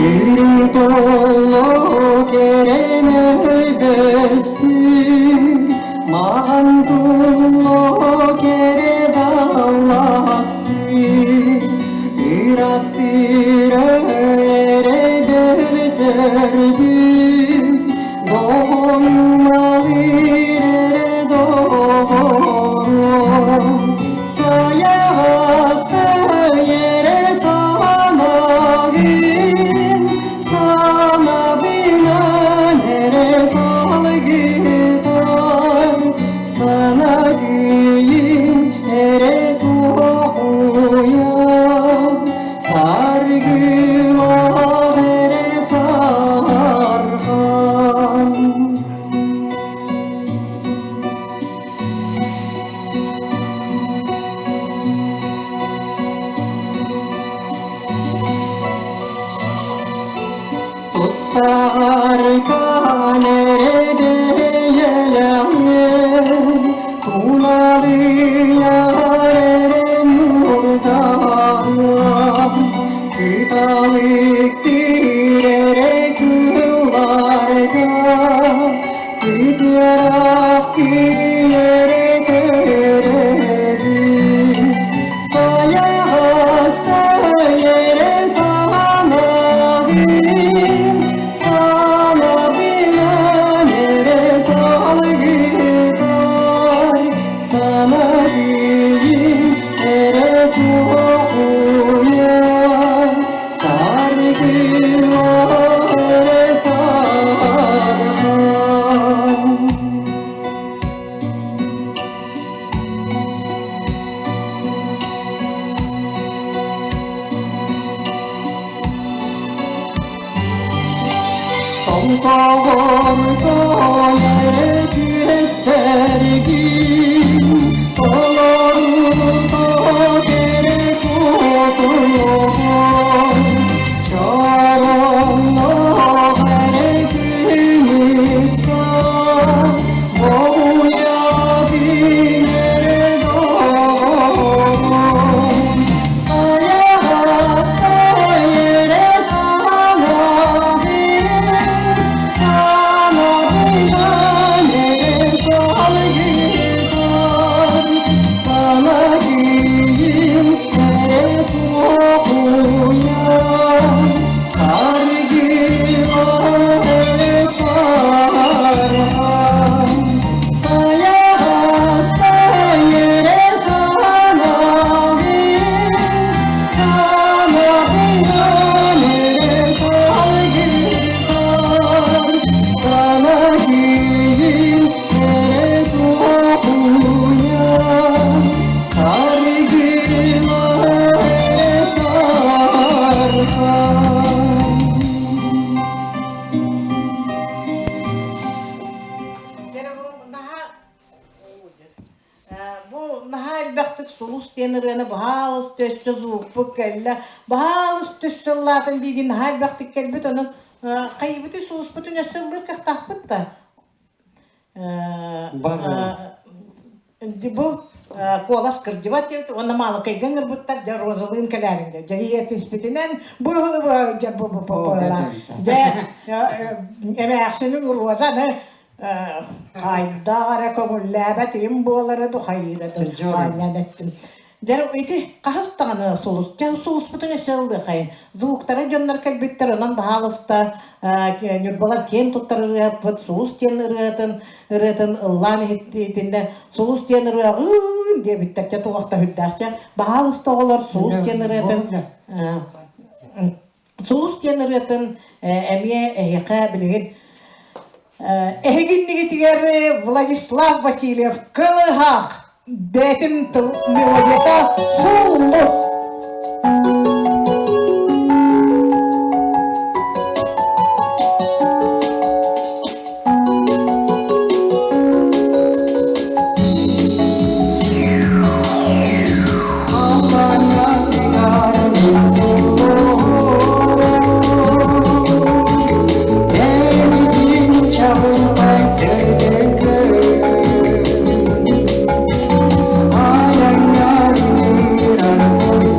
Үрүҥ туллук эрэ мөлбөстүүр Маҕан туллу кэрэ далластыы, Ырастыыр эрэ бөлтөрдүү, Доҕоҥналыыр эрэ доҕорум, Сайаҕастай эрэ санаҕын, Санабынан эрэ салгытан, Санагыйым эрэ суохуйан, Саргылаах эрэ сархан. Туттаркан эрэ бэйэлэҕин, Тулалыйар эрэ нуурдаҕым, Кыталыктыыр эрэ кылларга, Кытыарах тиийэрэ көрөбүн. Сайаҕастай эрэ санаһын, Санабынан эрэ салгытай, Санагыйын эрэ суохуйан, Саргылар эрэ сархан. Тоҥхоҕор тоойо түөстэргин, Толоруто кэрэ куотуйоҕун, Чороҥноох эрэ күнүскэ, Боҕуйабын эрэ доҕорум. Сайаҕастай эрэ санаһын, Санабынан эрэ салгытан, Санагыйым эрэ суохуйан, Саргылар эрэ сархан. Сайаҕастай эрэ санаһын, Санаһынан эрэ салгытан, Санагыйым эрэ суохуйан, Саргылар эрэ сархан. Бу наһаа элбэхтик Сулус диэн ырыаны баһаалыста өссө звукпут кэллэ. Баһаалыста өссө ыллаатын диигин наһаа элбэхтик кэлбит. Онон хайыбыты сулуспутун өссө ыллыыр кыахтаахпыт да. Бар Бу Куолас кырдьыбат диэбит уонна Маалыкайга ыҥырбыттар, дьэ Розалыын кэлээриҥ дьэ. Дьэ ийэтиспитинэн бу дьэ бу бу дьэ эмээхсинин Роза аны хайдах эрэ көҥүллээбэт им буолара ду хайыыра ду аанньан эттим. Дьэ ити хаһыс даҕаны сулус, дьэ сулуспутун өссө ыллыахайын. Звуктара дьоннор кэлбиттэр, онон баһаалыста Ньурбалар киэн туттар ырыаһыппыт Сулус диэн ырыатын ырыатын ыллаан иһиттиннэ Сулус диэн ырыаҕын диэбиттэр, чэ туох да сүрдээх чэ баһаалыста оҕолор Сулус диэн ырыатын Сулус диэн ырыатын эмиэ эһиэхэ билигин эһигиннигитигэр Владислав Васильев Кылыһах бэйэтин тыл мелодията Сулус. Thank you.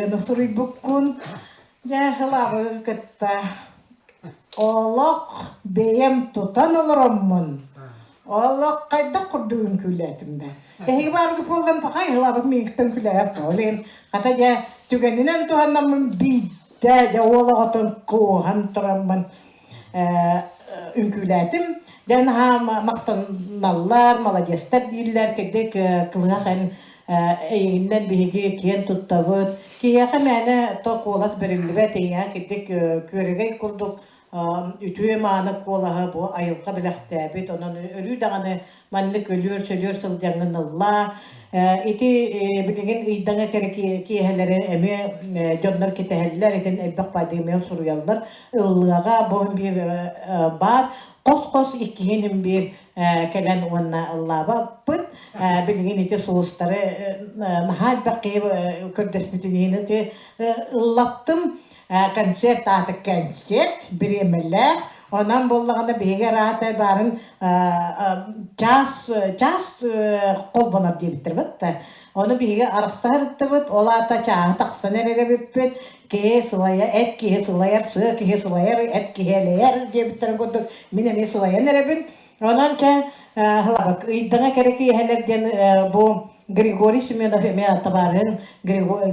ырыаны суруйбуккун. Дьэ, ылаабы кытта олох бэйэм тутан олороммун. Олох хайдах курдук үҥкүүлээтим да. Эһиги бааргыт буоллан пахай ылаабыт миигиттэн күлээп ол иһин хата дьэ түгэнинэн туһаннаммын биирдэ дьэ уол оҕотун кууһан тураммын үҥкүүлээтим. Дьэ наһаа махтаналлар, маладьыастар дииллэр, кырдьык кылыһах эн эйигиннэн биһиги киэн туттабыт. Киһиэхэ мээнэ то куолас бэриллибэт, эйиэхэ кырдьык күөрэгэй курдук үтүө-мааны куолаһы бу айылҕа бэлэхтээбит. Онон өрүү даҕаны маннык өлүөр-сөлүөр сылдьаҥҥын ыллаа. Ити билигин ыйдаҥа кэрэ киэһэлэри эмиэ дьоннор кэтэһэллэр, итин элбэх баайдыгы суруйаллар. Ыллыаҕа бу биир баар. Хос-хос иккиһин биир кэлэн уонна ыллаабаппыт. Билигин ити сулустары наһаа элбэх киһи көрдөспүтүн иһин ити ыллаттым. Концерт аата концерт, бириэмэлээх. Онон буоллаҕына биһиги араата баарын чаас чаас холбонор диэбиттэр бытта. Ону биһиги арахсаһырыттыбыт, ол аата чааһы тахсан эрэр эбиппит. Киһи сылайа, эт киһи сылайар, сыа киһи сылайар, эт киһи элэйэр диэбиттэрин курдук мин эмиэ сылайан эрэбин. Онон чэ ыйдаҥа кэрэ киэһэлэр диэн бу Григорий Семенов эмиэ табаарыһын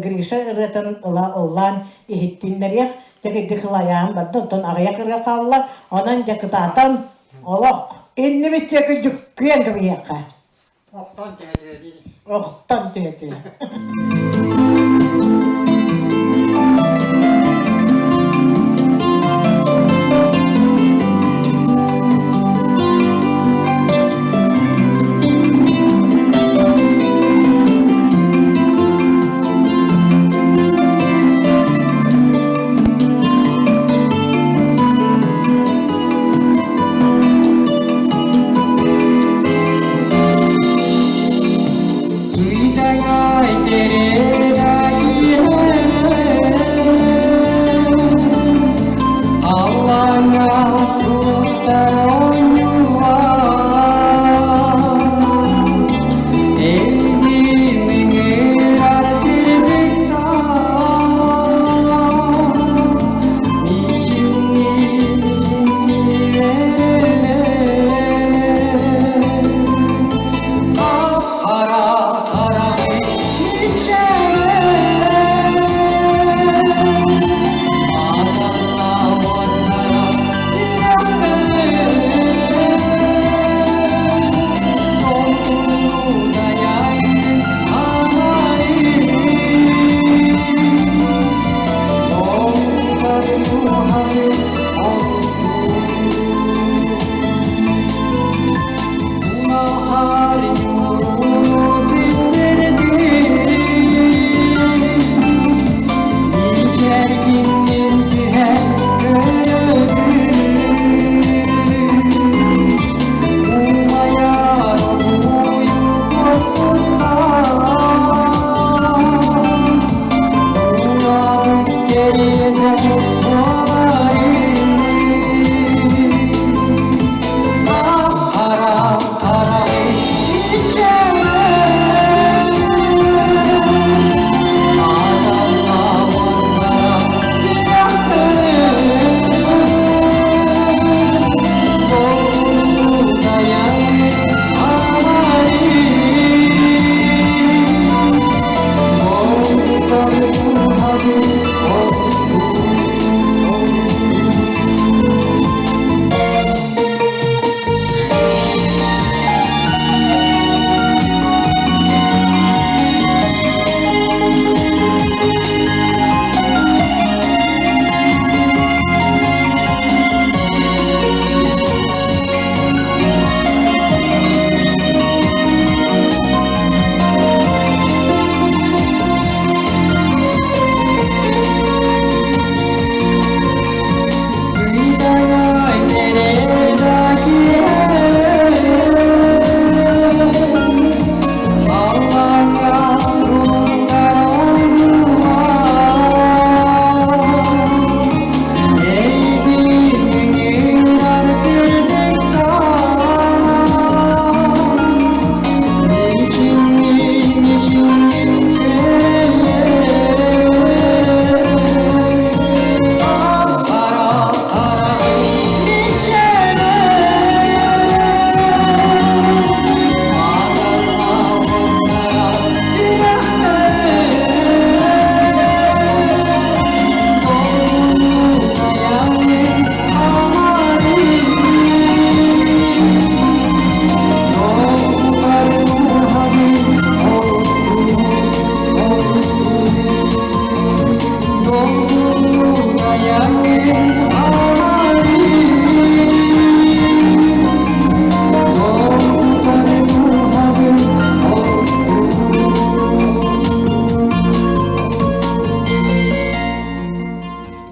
Гриша ырыатын ыла ыллаан иһиттиннэриэх, дьэ кырдьык ылайаан барда, оттон аҕыйах ырыа хаалла, онон дьэ кытаатан олох иннибит диэки дьүккүйэн кэбиһиэххэ. Охтон түһэ-түһэ диир. Охтон түһэ-түһэ. Ыйдаҥай, кэрэ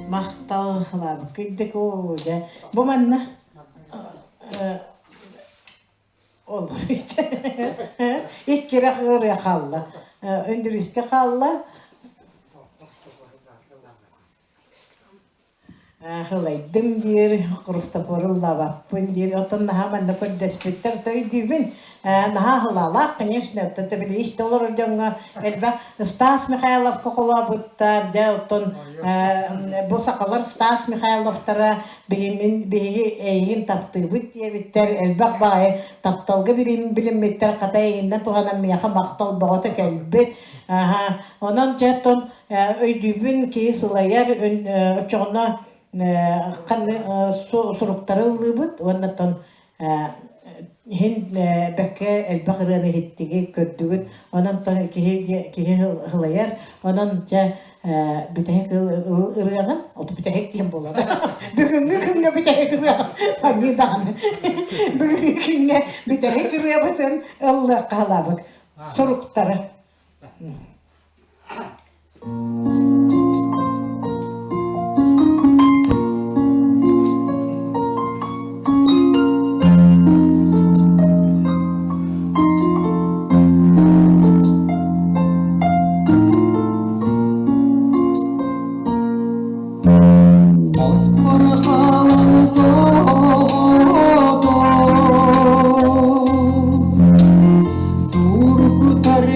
Махтал лаабыккыйдык оо дьэ бу манна олор иккирэх ырыа хаалла Өндүрүскэ хаалла Ылайдым диир, Христофору ыллаабаппын диир. Оттон наһаа манна көрдөспүттэр, то өйдүүбүн. Наһаа ылаалаах, конечно, оттон били истэ олорор дьоҥҥо элбэх Стас Михайловка холообуттар, дьэ оттон бу сахалар Стас Михайловтара биһиги эйигин таптыыбыт диэбиттэр, элбэх баҕайы тапталга билиммиттэр, хата эйигиннэн туһанан миэхэ махтал бөҕөтө кэлбит. Онон дьэ оттон Өйдүүбүн, киһи сылайар, оччоҕуна суруктары ыллыыбыт уонна оттон иһин бэккэ элбэх ырыаны иһиттигит, көрдүгүт. Онон киһи киһи ылайар. Онон дьэ бүтэһик ырыаҕын, оту бүтэһик диэн буолар. Бүгүҥҥү күҥҥэ бүтэһик ырыаҕын аньыы даҕаны. Бүгүҥҥү күҥҥэ бүтэһик ырыабытын ыллыахха халаабыт. Суруктары. Оспор хаалан соҕотох Сургутар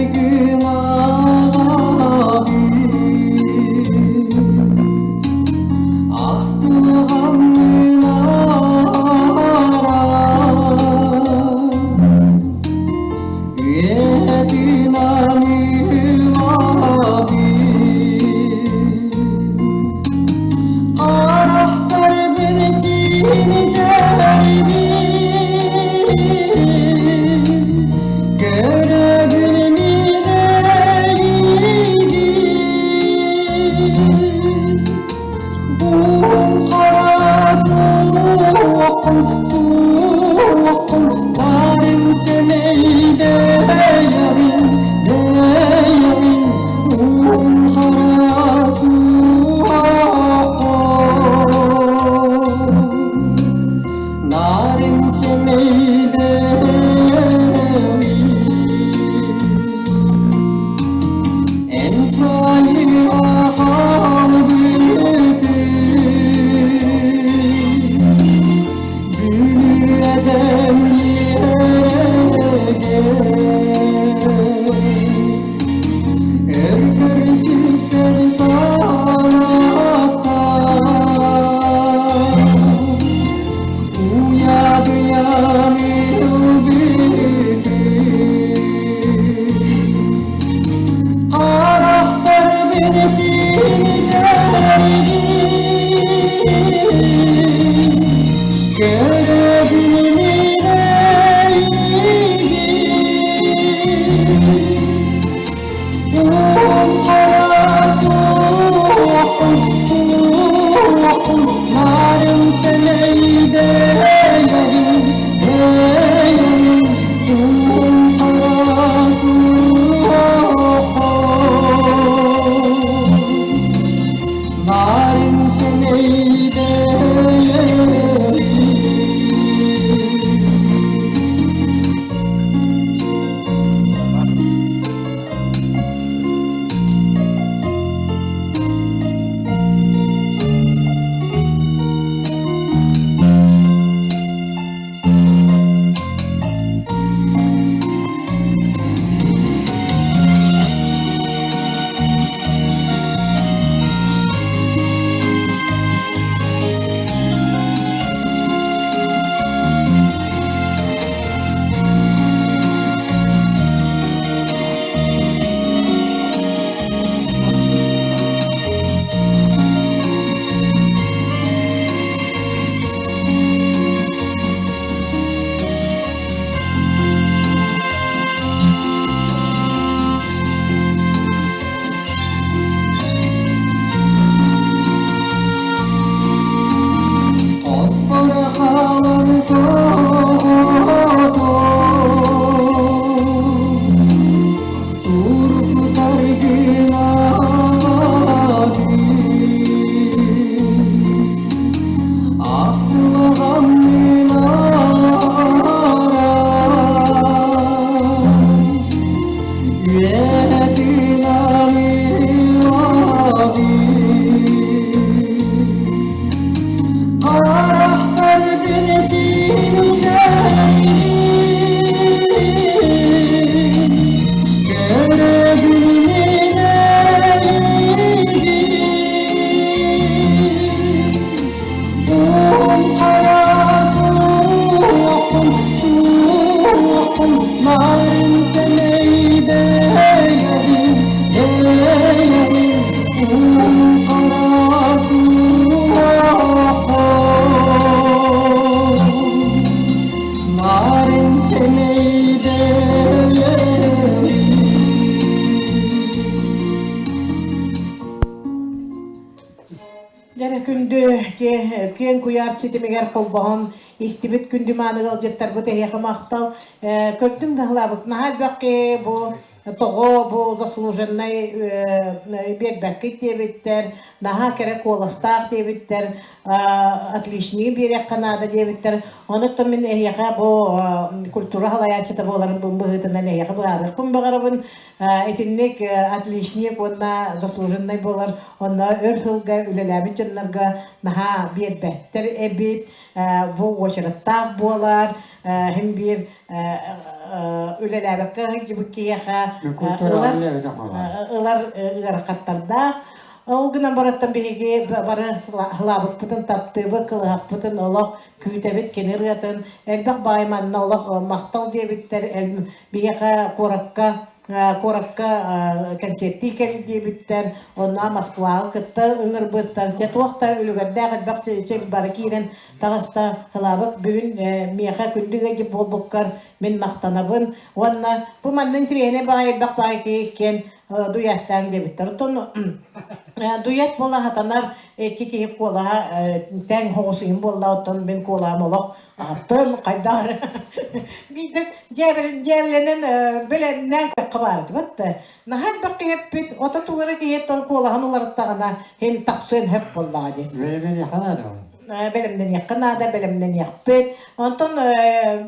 Харахтаргын симитэрбин Көрөбүн мин эйигин Буһум хара суоххун, суоххун Барын сэмэй бэйэҕин, бэйэҕин Уһун хара суоххун Нарын сэмэй бэйэҕин Эн сайыҥа хаалбытын Бүлүү Өр көрсүспэр санааттан Уйадыйан ылбытым Харахтарбын симитэрбин Көрөбүн мин эйигин Уум хара суоххун, суоххун, Нарын сэмэй бэйэбин, бэйэбин, Уум хара суоххун, Нарын сэмэй бэйэбин. соҕотох Сургутар гынабын Ахтылаҕам мин Үөтүн арыылабын Харахтаргын сирдэрин Көрөбүн мин эйигин Уум хара суоххун, суоххун Нарын сэмэй бэйэбин, бэйэбин Уум хара суоххун Нарын сэмэй бэйэбин Дьэрэ күндү киэҥ куйаар ситимигэр холбоһон истибит күндү мааны ыалдьыттарбыт эһиэхэ махтал. Көрдүм да ылаабыт наһаа элбэх киһи бу тоҕо бу заслуженнай биэрбэккит диэбиттэр, наһаа кэрэ куоластаах диэбиттэр, отличные биэриэххэ наада диэбиттэр. Онуттан мин эһиэхэ бу культура салайааччыта буоларым быһыытынан эһиэхэ быһаарыахпын баҕарабын. Итинник отличник уонна заслуженнай буолар онно өр сылга үлэлээбит дьоннорго наһаа биэрбэттэр эбит. Бу уочараттаах буолар, һин биир үлэлээбэккэ сылдьыбыт киһиэхэ ылар ылар ыарахаттардаах. Ол гынан бараттан биһиги бары сылаабыппытын таптыыбыт, кылыһахпытын олох күүтэбит кини ырыатын. Элбэх баай манна олох махтал диэбиттэр. Биһиэхэ куоракка куоракка кэнсиэртии кэл диэбиттэр, онно Москваҕа кытта ыҥырбыттар. Дьэ туох да үлүгэрдээх элбэх сир бары киирэн таҕыста. Кылаабык бүгүн миэхэ күндү ыалдьыт буолбуккар мин махтанабын. Уонна бу манна интириэһинэй баҕайы элбэх баҕайы киһи иккиэн дуйаттаан диэбиттэр. Оттон дуйат буола сатанар икки киһи куолаһа тэҥ хоҕус буолла, оттон мин куолаһым олох Атын хайдах эрэ биирдэ дьээбэлэнэн бэлэмнээн көххө баар этэ батта. Наһаа элбэх киһи эппит, ото тугу эрэ киһи тон куолаһын уларыттаҕына һин тахсыан сөп буоллаҕа дии. Бэлэмнэниэххэ наада ол. Бэлэмнэниэххэ наада, бэлэмнэниэхпит. Онтон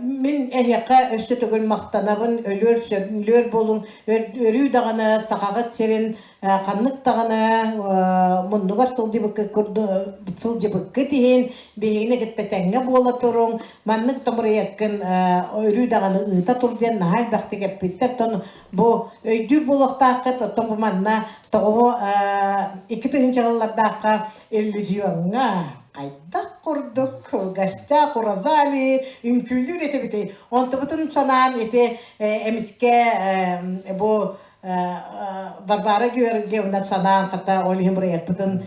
мин эһиэхэ өссө төгүл махтанабын, өлүөр өлүөр буолуҥ, өрүү даҕаны сахаҕыт сирин ханнык даҕаны муннугар сылдьыбыккыт иһин биһигини кытта тэҥҥэ буола туруҥ, маннык томуруйаккын өрүү даҕаны ыыта тур диэн наһаа элбэхтик эппиттэр. Оттон бу өйдүүр буолуохтааххыт, оттон бу манна тоҕо 2000 сыллардаахха иллюзиоҥҥа хайдах курдук гостях у Розалии үҥкүүлүүр этибитий. Онтубутун санаан ити эмискэ бу Варвара Георгиевна санаан хата ол иһин бырайыакпытын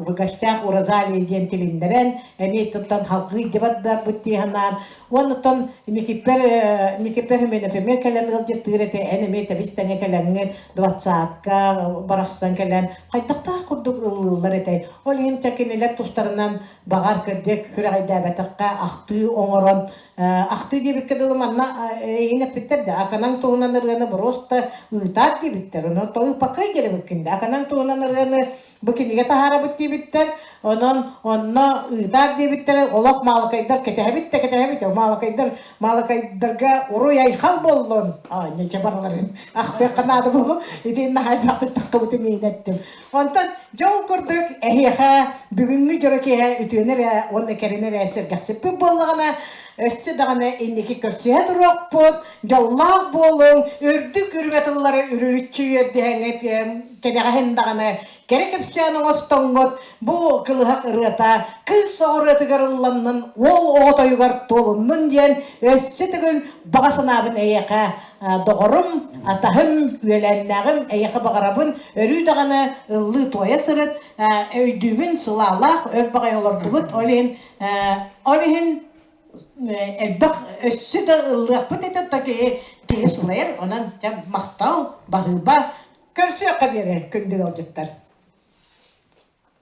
в гостях у Розалии диэн тилиннэрэн эмиэ туттан халгыы дьыбардарбыт дии санаан уонна Никиппер Никиппер Хименов эмиэ кэлэн ыалдьыттыыр этэ эн эмиэ тэбис тэҥэ кэлэҥҥин двадцатка барахсан кэлэн хайдахтаах курдук ыллыыллар этэй ол иһин кинилэр тустарынан баҕар кырдьык күрэҕэйдээбэтэххэ ахтыы оҥорон Ахтыы диэбиккэ дылы манна эйигин эппиттэр да Аканаҥ туһунан ырыаны боруоста ыытаат диэбиттэр. Онон тоҕо диэбиккин да Аканаҥ туһунан ырыаны бу кинигэ таһаарабыт диэбиттэр. Онон онно ыытаат диэбиттэр. Олох маалыкайдар кэтэһэбит да кэтэһэбит. Маалыкайдар маалыкайдарга уруй айхал буоллун. Нече барыларын ахтыахха наада буолу. Ити наһаа элбэхтик таххыбытын иинэттим. Онтон дьол курдук эһиэхэ бүгүҥҥү дьоро киэһэ үтүөнү эрэ уонна кэрэни эрэ сэргэхсиппит буоллаҕына, өссө даҕаны инники көрсүһэ туруохпут, дьоллоох буолуҥ, үрдүк үрүмэ тыллары үрүлүччү үөрдүһэҥҥит, кэнэҕэһин даҕаны кэрэ кэпсээн оҥостоҥҥут, бу кылыһах ырыата кыыс оҕо ырыатыгар ылланнын, уол оҕотойугар туолуннун диэн өссө төгүл баҕа санаабын эйиэхэ доҕорум, атаһым, үөлээннээҕим эйиэхэ баҕарабын, өрүү даҕаны ыллыы-туойа сырыт, өйдүүбүн, сылаалаах, өр баҕайы олордубут, ол иһин ол иһин элбэх өссө да ыллыахпыт этэ, то киһи киһи сылайар, онон дьэ махтал, баһыыба, көрсүөххэ диэри күндү ыалдьыттар.